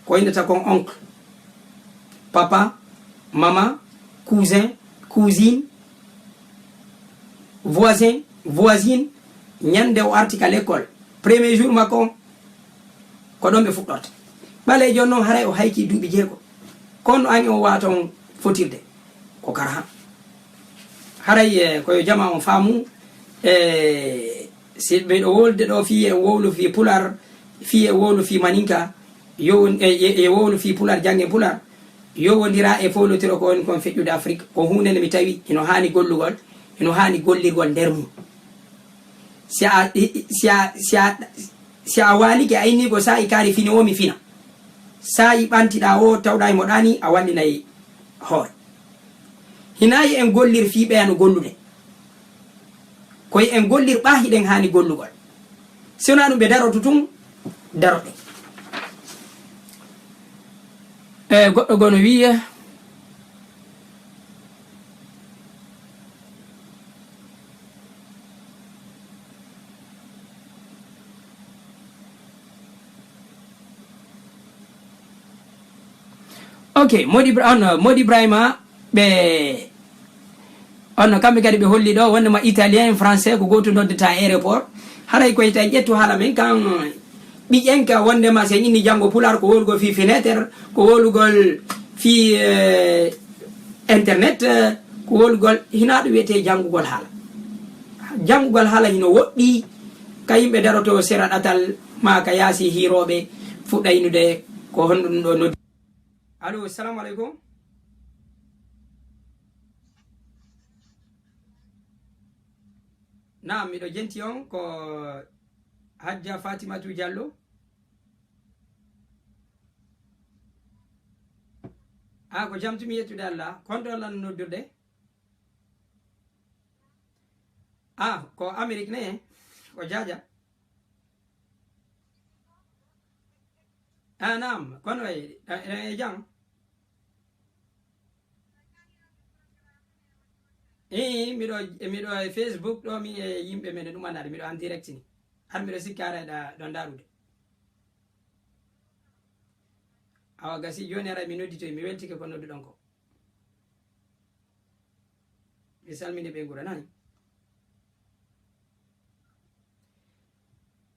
ko innata kon oncle, papa, maman, cousin, cousine, voisin, voisine. Ñande o arti ka l'école, premier jour makko on, ko ɗon ɓe fuɗɗorta. Ɓaleejo on non, haray o hayki duuɓi jeego. Kono an o waaton fotirde. Ko kara han. Haray, eh, ko yo jama on faamu, eh, si miɗo wolde ɗo fii e wowlu fii Pulaar, fii e wowlu fii Maninka, yo, e, e, e wowlu fii Pulaar, jannge Pulaar, yowondira e fowlotiro ko woni kon feƴƴude Afrik. Ko huunde nde mi tawi ino haani gollugol, ino haani gollirgol nder mum. Si a, i, i, si a, si a, si a waalike, a inni ko saa'i kaari fini o mi fina. Saa'i ɓantiɗaa o, tawɗaa himo ɗaani, a wallinay hoore. Hinaayi en gollir fii ɓeya no gollude. Koy en gollir ɓaa hiɗen haani gollugol. Si wonaa ɗum ɓe daroto tun, daroɗen. E goɗɗo goo no wi'e, ok, Modi Ibra-, on, Modi Ibrahima, ɓe, on, kamɓe kadi ɓe holli ɗo wondema italien, français, ko gootum noddata aéroport. Haray koy tan ƴettu haala men kan, ɓiƴen ka wondema si en inni janngo pulaar, ko wowlugol fii fenêtre, ko wowlugol fii, eh, internet, eh, ko wowlugol, hinaa ɗum wiyetee janngugol haala. Janngugol haala hino woɗɗi ka yimɓe darotoo sera ɗatal maa ka yaasi hiirooɓe fuɗɗa innude ko honɗum ɗo noddi. Allo, salamu aleykum. Naam, miɗo jenti on ko Hajja Fatimatu Jallo. Ah, ko jam tumi yettude Allah. Kon ɗo lan noddirde? Ah, ko Amérique ne, ko Jaaja. Ah, naam, kono e, e, e jam. Ii, miɗo, miɗo e Facebook ɗo, mi e yimɓe men ɗum andaade, miɗo en direct ni. Har miɗo sikki ara ɗa, ɗo ndarude. Awa gasi jooni ara mi nodditoy, mi weltike ko nodduɗon ko. Mi salmini ɓe ngura nani.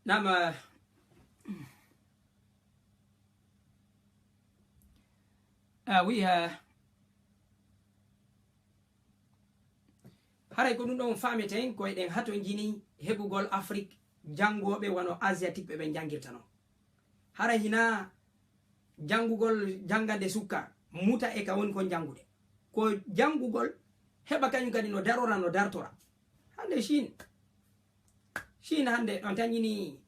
Naam, eh, ah, oui, eh, haray ko ɗum ɗon faameten, ko eɗen hatonjini heɓugol Afrik janngooɓe wano Asiatique ɓe ɓen janngirta non. Haray hinaa janngugol janngande sukka muta e ka woni kon janngude. Ko janngugol heɓa kañum kadi no darora, no dartora. Hannde Chine, Chine hannde ɗon tañini,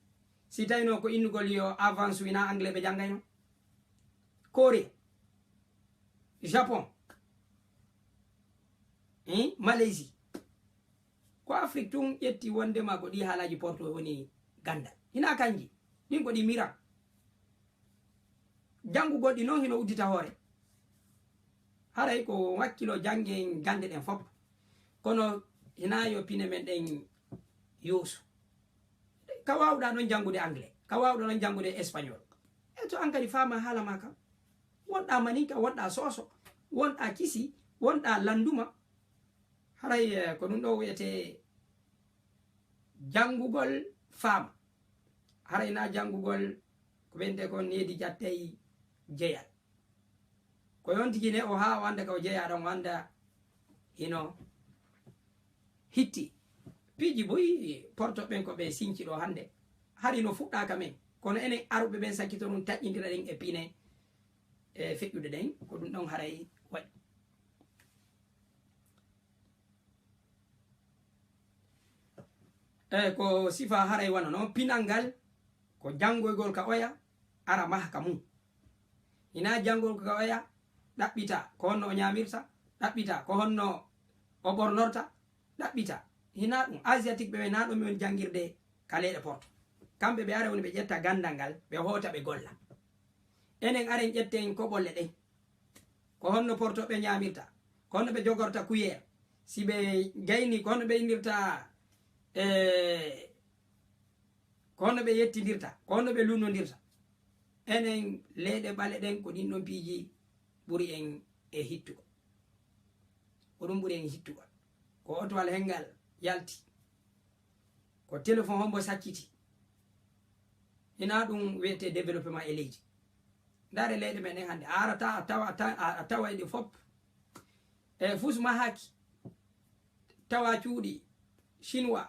si tawino ko innugol yo avance wina anglais ɓe janngayno. Corée, Japon, hein, Malaisie. Ko Afrik tun ƴetti wondema ko ɗi haalaaji porto woni gandal. Hinaa kanji. Ɗin ko ɗi miran. Janngugol ɗi non hino uddita hoore. Haray ko wakkilo janngen gannde ɗen fof. Kono hinaa yo pine men ɗen yoosu. Ka waawuɗaa ɗon janngude anglais. ka waawɗo ɗon janngude espagnol. E to an kadi faama haala ma kan. Wonɗa maninka, wonɗa sooso, wonɗa kisi, wonɗa lannduma. Haray, eh, ko ɗum ɗo wiyetee janngugol faama. Haray na janngugol ko ɓe wiyetee kon needi jattay jeyal. Ko yon tigi ne o haa o annda ka o jeyaa ɗon, o annda hino hitti. Piiji buy porto ɓen ko ɓe sinci ɗo hannde. Hari no fuɗɗaaka men. Kono enen aruɓe ɓen sakkito ɗum taƴƴindira ɗen e pine e feƴƴude ɗen. Ko ɗum ɗon haray waɗi. E ko sifa haray wano non, pinal ngal ko janngoygol ka oya, ara maha ka mum. Hina janngol ka oya, ɗaɓɓita ko honno o ñaamirta, ɗaɓɓita ko honno o ɓornorta, ɗaɓɓita. Hina ɗum asiatique ɓe, ɓe na ɗum on janngirde ka leyɗe porto. Kamɓe ɓe ara woni ɓe ƴetta ganndal ngal, ɓe hoota ɓe golla. Enen aren ƴetten koɓolle ɗen. Ko honno portoɓe ñaamirta, ko honno ɓe jogorta kuyeer, si ɓe gayni, ko honno ɓe inndirta, e ko honno ɓe yettindirta, ko honno ɓe lunnondirta. Enen leyɗe ɓale ɗen, ko ɗin ɗon piiji ɓuri en e hittugo. Ko ɗum ɓuri en hittugo. Ko otoal henngal yalti. Ko téléphone hombo sakkiti. Hina ɗum wiyetee développement e leydi. Ndaare leyɗe men ɗen hannde. A arata a tawa, a ta-, a, a tawa e ɗi fof. E fus mahaki. Tawa cuuɗi chinois,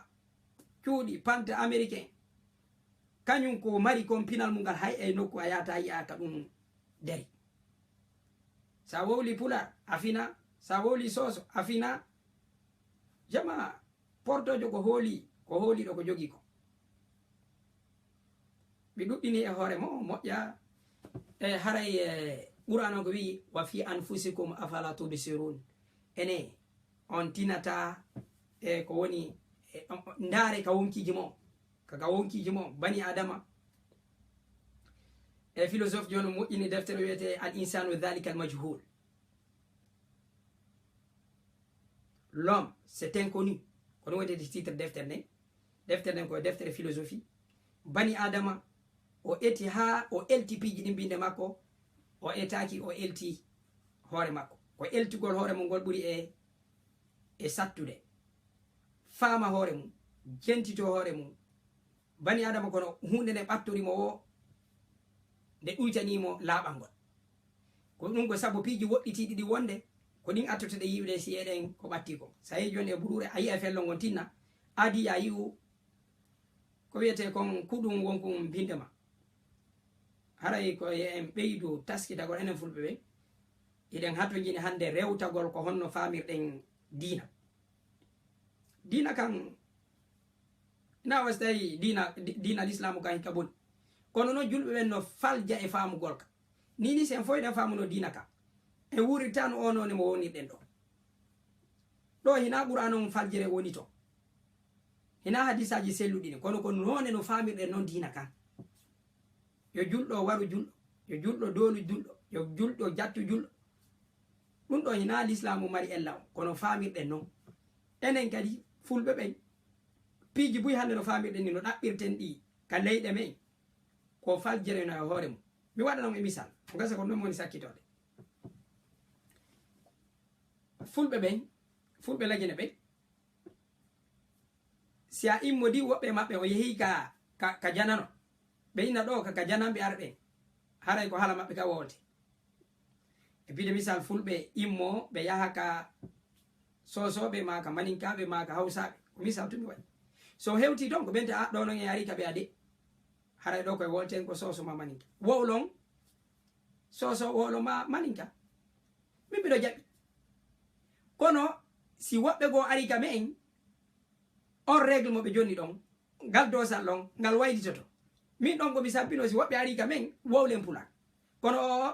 cuuɗi pante américain. Kañum ko mari kon pinal mum ngal, hay e nokku a yahata yi'a ka ɗum dari. Sa wowli pular, a fina. Sa wowli sooso, a fina. Jama portojo ko hooli, ko hooliɗo ko jogi ko. Mi ɗuɗɗini e hoore mo, moƴƴa. E haray, e, Qur'an on ko wi'i, "Wa fi anfusikum afala tubsirun." Ene, on tinata, e, ko woni, e, on, on, ndaare ka wonkiji mo, ka, ka wonkiji mo, bani Adama. E philosophe jooni moƴƴini deftere wiyetee Al Insanu Dhalika Al Majhul. L'homme, c'est inconnu. Ko ɗum woni titre deftere nden. Deftere nden ko deftere philosophie. Bani Adama, o eti haa o elti piiji ɗin binde makko, o etaaki, o elti hoore makko. Ko eltugol hoore mum ngol ɓuri e, e sattude. Faama hoore mum, jentito hoore mum. Bani Adama kono huunde nde ɓattori mo o, nde ɗuytanii mo laaɓal ngol. Ko ɗum ko sabu piiji woɗɗitiiɗi ɗi wonde, ko ɗin attotoɗe yi'ude si eɗen ko ɓatti ko. Sa yehi jooni e buruure, a yi'a fello ngon tinna, adi a yi'u ko wiyetee kon kuɗum wonkum binde ma. Haray ko e en ɓeydu taskitagol enen fulɓe ɓe, hiɗen hatonjini hannde rewtagol ko honno faamirɗen diina. Diina kan, na wasi tawi diina, di-, diina lislaamu kan hikka boni. Kono noon julɓe ɓen no falja e faamugol ka. Ni ni sen fof eɗen faamuno diina ka. E wuurirtaano o noone mo wonirɗen ɗo. Ɗo hina Qur'aana on faljere woni to. Hina hadisaaji selluɗi ni. Kono ko noone no faamirɗen noon diina kan. Yo julɗo waru julɗo. Yo julɗo doolu julɗo. Yo julɗo jattu julɗo. Ɗum ɗo hina lislaamu mari ella o. Kono faamirɗen noon. Enen kadi fulɓe ɓen. Piiji buy hannde no faamirɗen ni no ɗaɓɓirten ɗi ka leyɗe men. Ko faljere no e hoore mum. Mi waɗa noon e misal. Ko gasa ko noon woni sakkitoode. Fulɓe ɓen, fulɓe Lagine ɓen, si a immodii woɓɓe maɓɓe o yehii ka, ka, ka janano, ɓe inna ɗo ka, ka jananɓe ar ɓen, haray ko haala maɓɓe ka wowlete. E piide misal fulɓe immo, ɓe yaha ka Soosooɓe maa ka Maninkaaɓe maa ka Hawsaaɓe. Ko misal tun mi waɗi. So hewtii ton ko ɓen te a ɗo non e arii ka ɓe ade. Haray ɗo koye wowleten ko Sooso maa Maninka. Wowlon Sooso, wowlon maa Maninka. Min mbiɗo jaɓi. Kono si woɓɓe goo arii ka men, on règle mo ɓe jonni ɗon, ngal doosal ɗon, ngal waylitoto. Min ɗon ko mi sabbino si woɓɓe arii ka men, wowlen Pular. Kono o,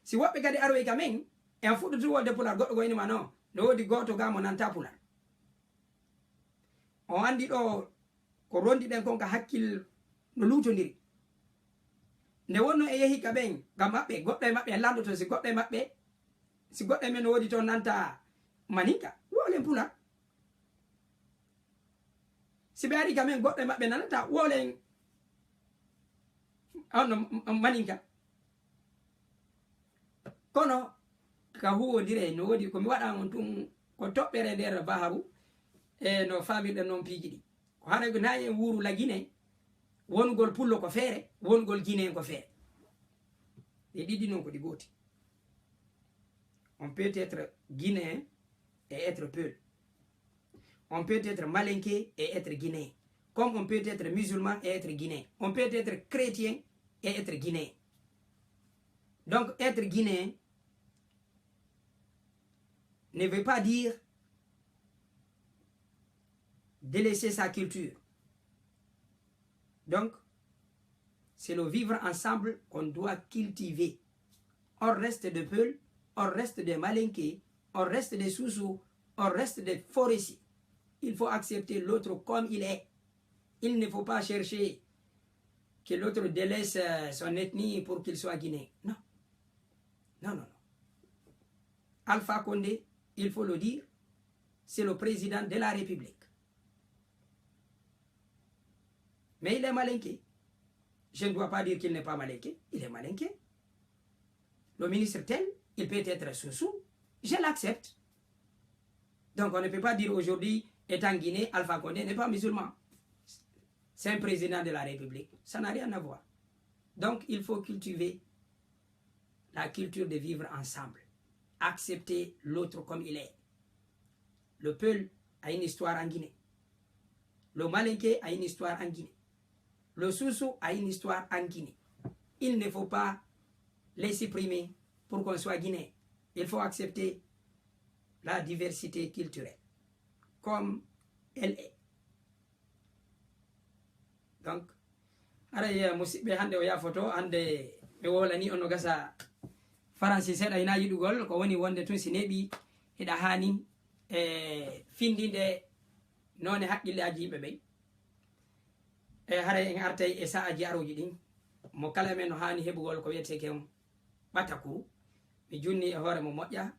si woɓɓe kadi aroyi ka men, en fuɗɗotu wolde Pular, goɗɗo goo inni ma non, no woodi gooto gaa mo nanta Pular. On anndi ɗo ko rondiɗen kon ka hakkil no luutondiri. Nde wonno e yehi ka ɓen, ngam maɓɓe, goɗɗo e maɓɓe en landoto si goɗɗo e maɓɓe, si goɗɗo e men no woodi toon nanta Maninka, wowlen Pular. Si ɓe arii ka men, goɗɗo e maɓɓe nanata, wowlen On no maninka. Kono ka huwodire no woodi ko mi waɗa on tun ko toɓɓere nder baharu e no famirɗen noon piiji ɗi. Ko hara ko nayi en wuuru la Guinée, wonugol pullo ko feere, wonugol Guinée ko feere. Ɗi ɗiɗi noon ko ɗi gooti. On peut être guinéen et être peul. On peut être malinké et être guinéen. Comme on peut être musulman et être guinéen. On peut être chrétien et être guinéen. Donc être guinéen ne veut pas dire délaisser sa culture. Donc, c'est le vivre ensemble qu'on doit cultiver. On reste de peul, on reste de malinké, on reste de sousou, on reste de forestier. Il faut accepter l'autre comme il est. Il ne faut pas chercher que l'autre délaisse euh, son ethnie pour qu'il soit guinéen. Non. Non, non, non. Alpha Condé, il faut le dire, c'est le président de la République. Mais il est malinké. Je ne dois pas dire qu'il n'est pas malinké. Il est malinké. Le ministre tel, il peut être sousou. Je l'accepte. Donc on ne peut pas dire aujourd'hui, étant guinéen, Alpha Condé n'est pas musulman. C'est un président de la République. Ça n'a rien à voir. Donc il faut cultiver la culture de vivre ensemble. Accepter l'autre comme il est. Le peul a une histoire en Guinée. Le malinké a une histoire en Guinée. Le sousou a une histoire en Guinée. Il ne faut pas les supprimer pour qu'on soit guinéen. Il faut accepter la diversité culturelle comme elle est. Donc haray eh, musidɓe, hannde o yaafoto, hannde mi wowlani on no gasa faransi seeɗa, hina yiɗugol ko woni wonde tun si neeɓi hiɗa haani e findinde noone haqqilleeji yimɓe ɓen. E haray en artay e sa'aji aruji ɗin, mo kala men no haani heɓugol ko wiyetee ken ɓatakuru. Mi junni e hoore mo moƴƴa,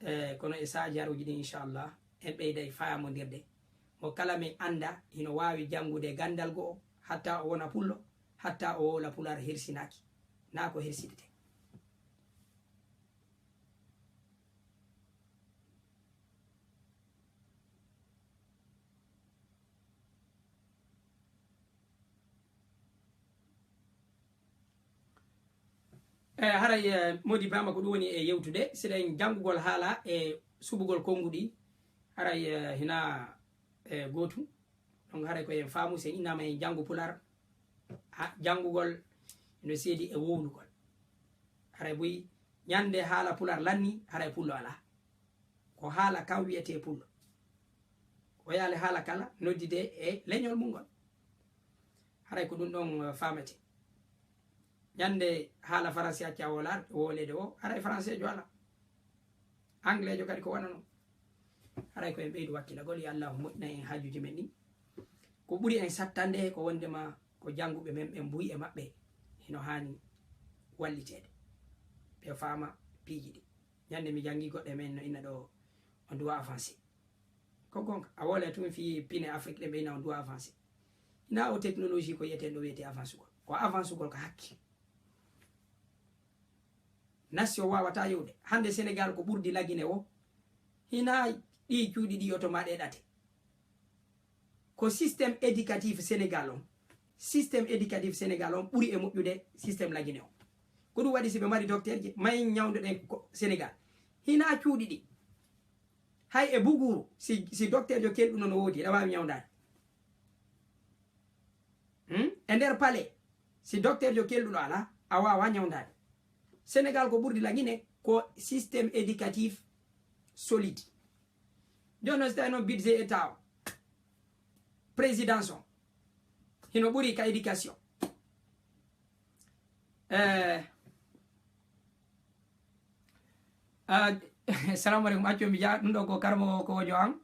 e kono e sa'aji aruji ɗin inchallah en ɓeyday faamondirde. Mo kala men annda hino waawi janngude ganndal go'o hatta o wona pullo, hatta o wowla pular hirsinaaki, naa ko hirsidete. E haray eh, modi bama ko ɗum woni e yewtude, siɗen janngugol haala e suɓugol konnguɗi. Haray eh, hina e gootum. Donc haray ko en faamu, si en innama en janngu pular, ha, janngugol no seedi e wowlugol. Haray buy ñande haala pular lanni, haray pullo alaa. Ko haala kan wiyetee pullo. Ko yaale haala kala noddidee e leñol mum ngol. Haray ko ɗum ɗon eh, faamete. Ñande haala faransi acca wolaade, wowleede o, haray faranseejo alaa. Angleejo kadi ko wano non. Haray ko en ɓeydu wakkilagol, yo Allahu moƴƴina en haajuuji men ɗin. Ko ɓuri en sattande ko wondema ko jannguɓe men ɓen buy e maɓɓe hino haani walliteede. Ɓe faama piiji ɗi. Ñande mi janngi goɗɗo e men no inna ɗo on doit avancer. Ko gonga, a wowlay tun fii pine Afrique ɗen ɓe inna on doit avancer. Hina o technologie ko yiyeten ɗo wiyetee avancugol. Ko avancugol ka hakke. Nation wawata yewde. Hannde Sénégal ko ɓurdi la Guinée o. Hina ɗi cuuɗi ɗi oto maɗe ɗate. Ko système éducatif Sénégal on. Système éducatif Sénégal on ɓuri e moƴƴude système la Guinée o. Ko ɗum waɗi si ɓe mari docteur je, may ñawdoɗen ko Sénégal. Hina cuuɗi ɗi. Hay e buguru, si, si docteur jo kelɗuno no woodi, ene waawi ñawdaade. Hmm? E nder palais, si docteur jo kelɗuɗo alaa, a waawaa ñawdaade. Sénégal ko ɓurdi la Guinée ko système éducatif solide. Jooni noon, si tawi noon budget état o, présidence o, hino ɓuri ka éducation. Eh, ah, salamu aleykum, accu mi jaa, ɗum ɗo ko karamo ko wojo an.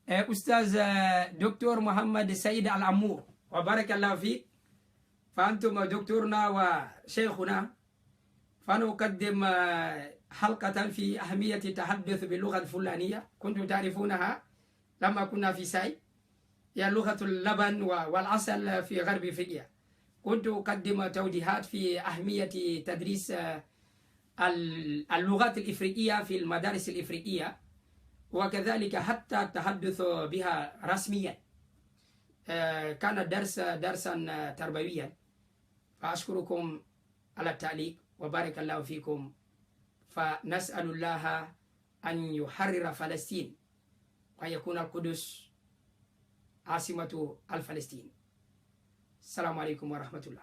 Eh, Oustaz eh, Docteur Mohamed Saïd Al Amour. Wa barakallahu fik. Fa antum docteuruna wa sheikhuna. فنقدم حلقة في أهمية التحدث باللغة الفلانية. كنتم تعرفونها لما كنا في ساي؟ هي لغة اللبن و-، والعسل في غرب إفريقيا. كنت أقدم توضيحات في أهمية تدريس، آه، ال-، اللغات الإفريقية في المدارس الإفريقية، وكذلك حتى التحدث بها رسميا. آه، كان الدرس درسا، آه، تربويا. فأشكركم على التعليق، وبارك الله فيكم. فنسأل الله أن يحرر فلسطين، وأن يكون القدس عاصمة الفلسطين. السلام عليكم ورحمة الله.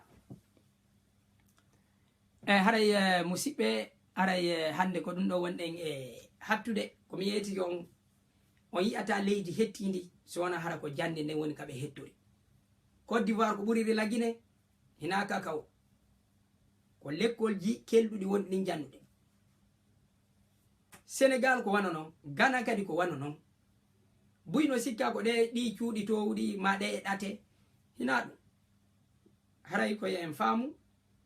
E haray, eh, musidɓe, haray, eh, hannde ko ɗum ɗo wonɗen e hattude. Ko mi yeetiki on, on yi'ata leydi hettiindi, so wonaa hara ko jannde nden woni ka ɓe hettori. Côte d'Ivoire ko ɓuriri la Guinée, hinaa kakao. Ko lekkolji kelɗuɗi wonɗi ɗin janndude. Sénégal ko wano non, Ghana kadi ko wano non. Buy no sikka ko ɗe ɗi cuuɗi toowuɗi ma ɗe e ɗate, hinaa ɗum. Haray ko yo en faamu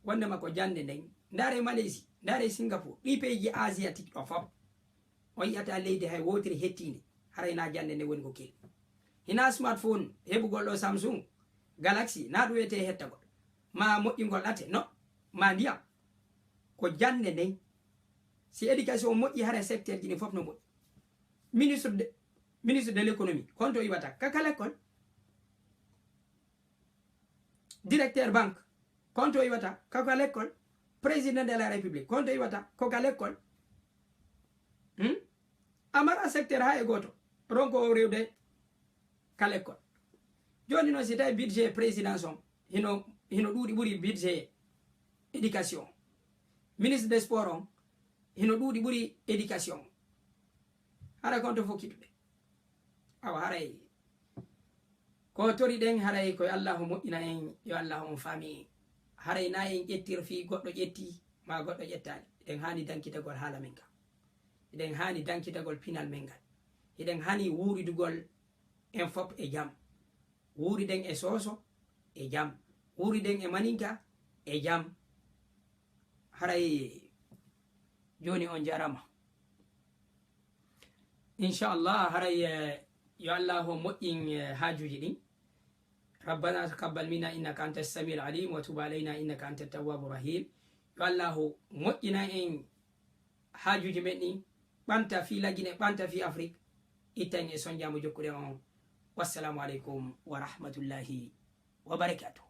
wondema ko jannde nden. Ndaare Malaisie, ndaare Singapour, ɗi pays ji asiatique ɗo fof. On yi'ata leydi hay wootiri hettiindi, haray na jannde nde woni ko kelɗi. Hina smartphone, heɓugol ɗo Samsung, Galaxy, na ɗum wiyetee hettagol. Ma moƴƴingol ɗate, no, ma ndiyam. Ko jannde nden. Si éducation moƴƴi, haray secteur ji ɗin fof no moƴƴi. Ministre de, ministre de l'économie, konto iwata, kaka lekkol. Directeur banque, konto iwata, kaka lekkol. Président de la République, konto iwata, ko ka lekkol. Hmm? Amara secteur ha e gooto, ronko o rewde ka lekkol. Jooni noon, si tawi budget présidence on, hino, hino ɗuuɗi ɓuri budget éducation. Ministre des sports on, hino ɗuuɗi ɓuri éducation. Hara konto fof kittuɗe. Awa haray ko toriɗen, haray ko yo Allah o moƴƴina en, yo Allah on faami. Haray na en ƴettir fii goɗɗo ƴetti, ma goɗɗo ƴettaali. Eɗen haani dankitagol haala men ka. Eɗen haani dankitagol pinal men ngal. Eɗen haani wuuridugol en fof e jam. Wuuriden e Soso e jam. Wuuriden e Maninka e jam. Haray jooni on jarama. Inchallah, haray, eh, yo Allah o moƴƴin, eh, haajuuji ɗin. ربنا تقبل منا إنك أنت السميع العليم وتب علينا إنك أنت التواب الرحيم. Yo Allah o moƴƴina en haajuuji men ɗin, ɓanta fii la Guinée, ɓanta fii Afrik, itta en e sonjaamu jokkuɗen on. Wassalamu aleykum wa rahmatullahi wa barakatuh.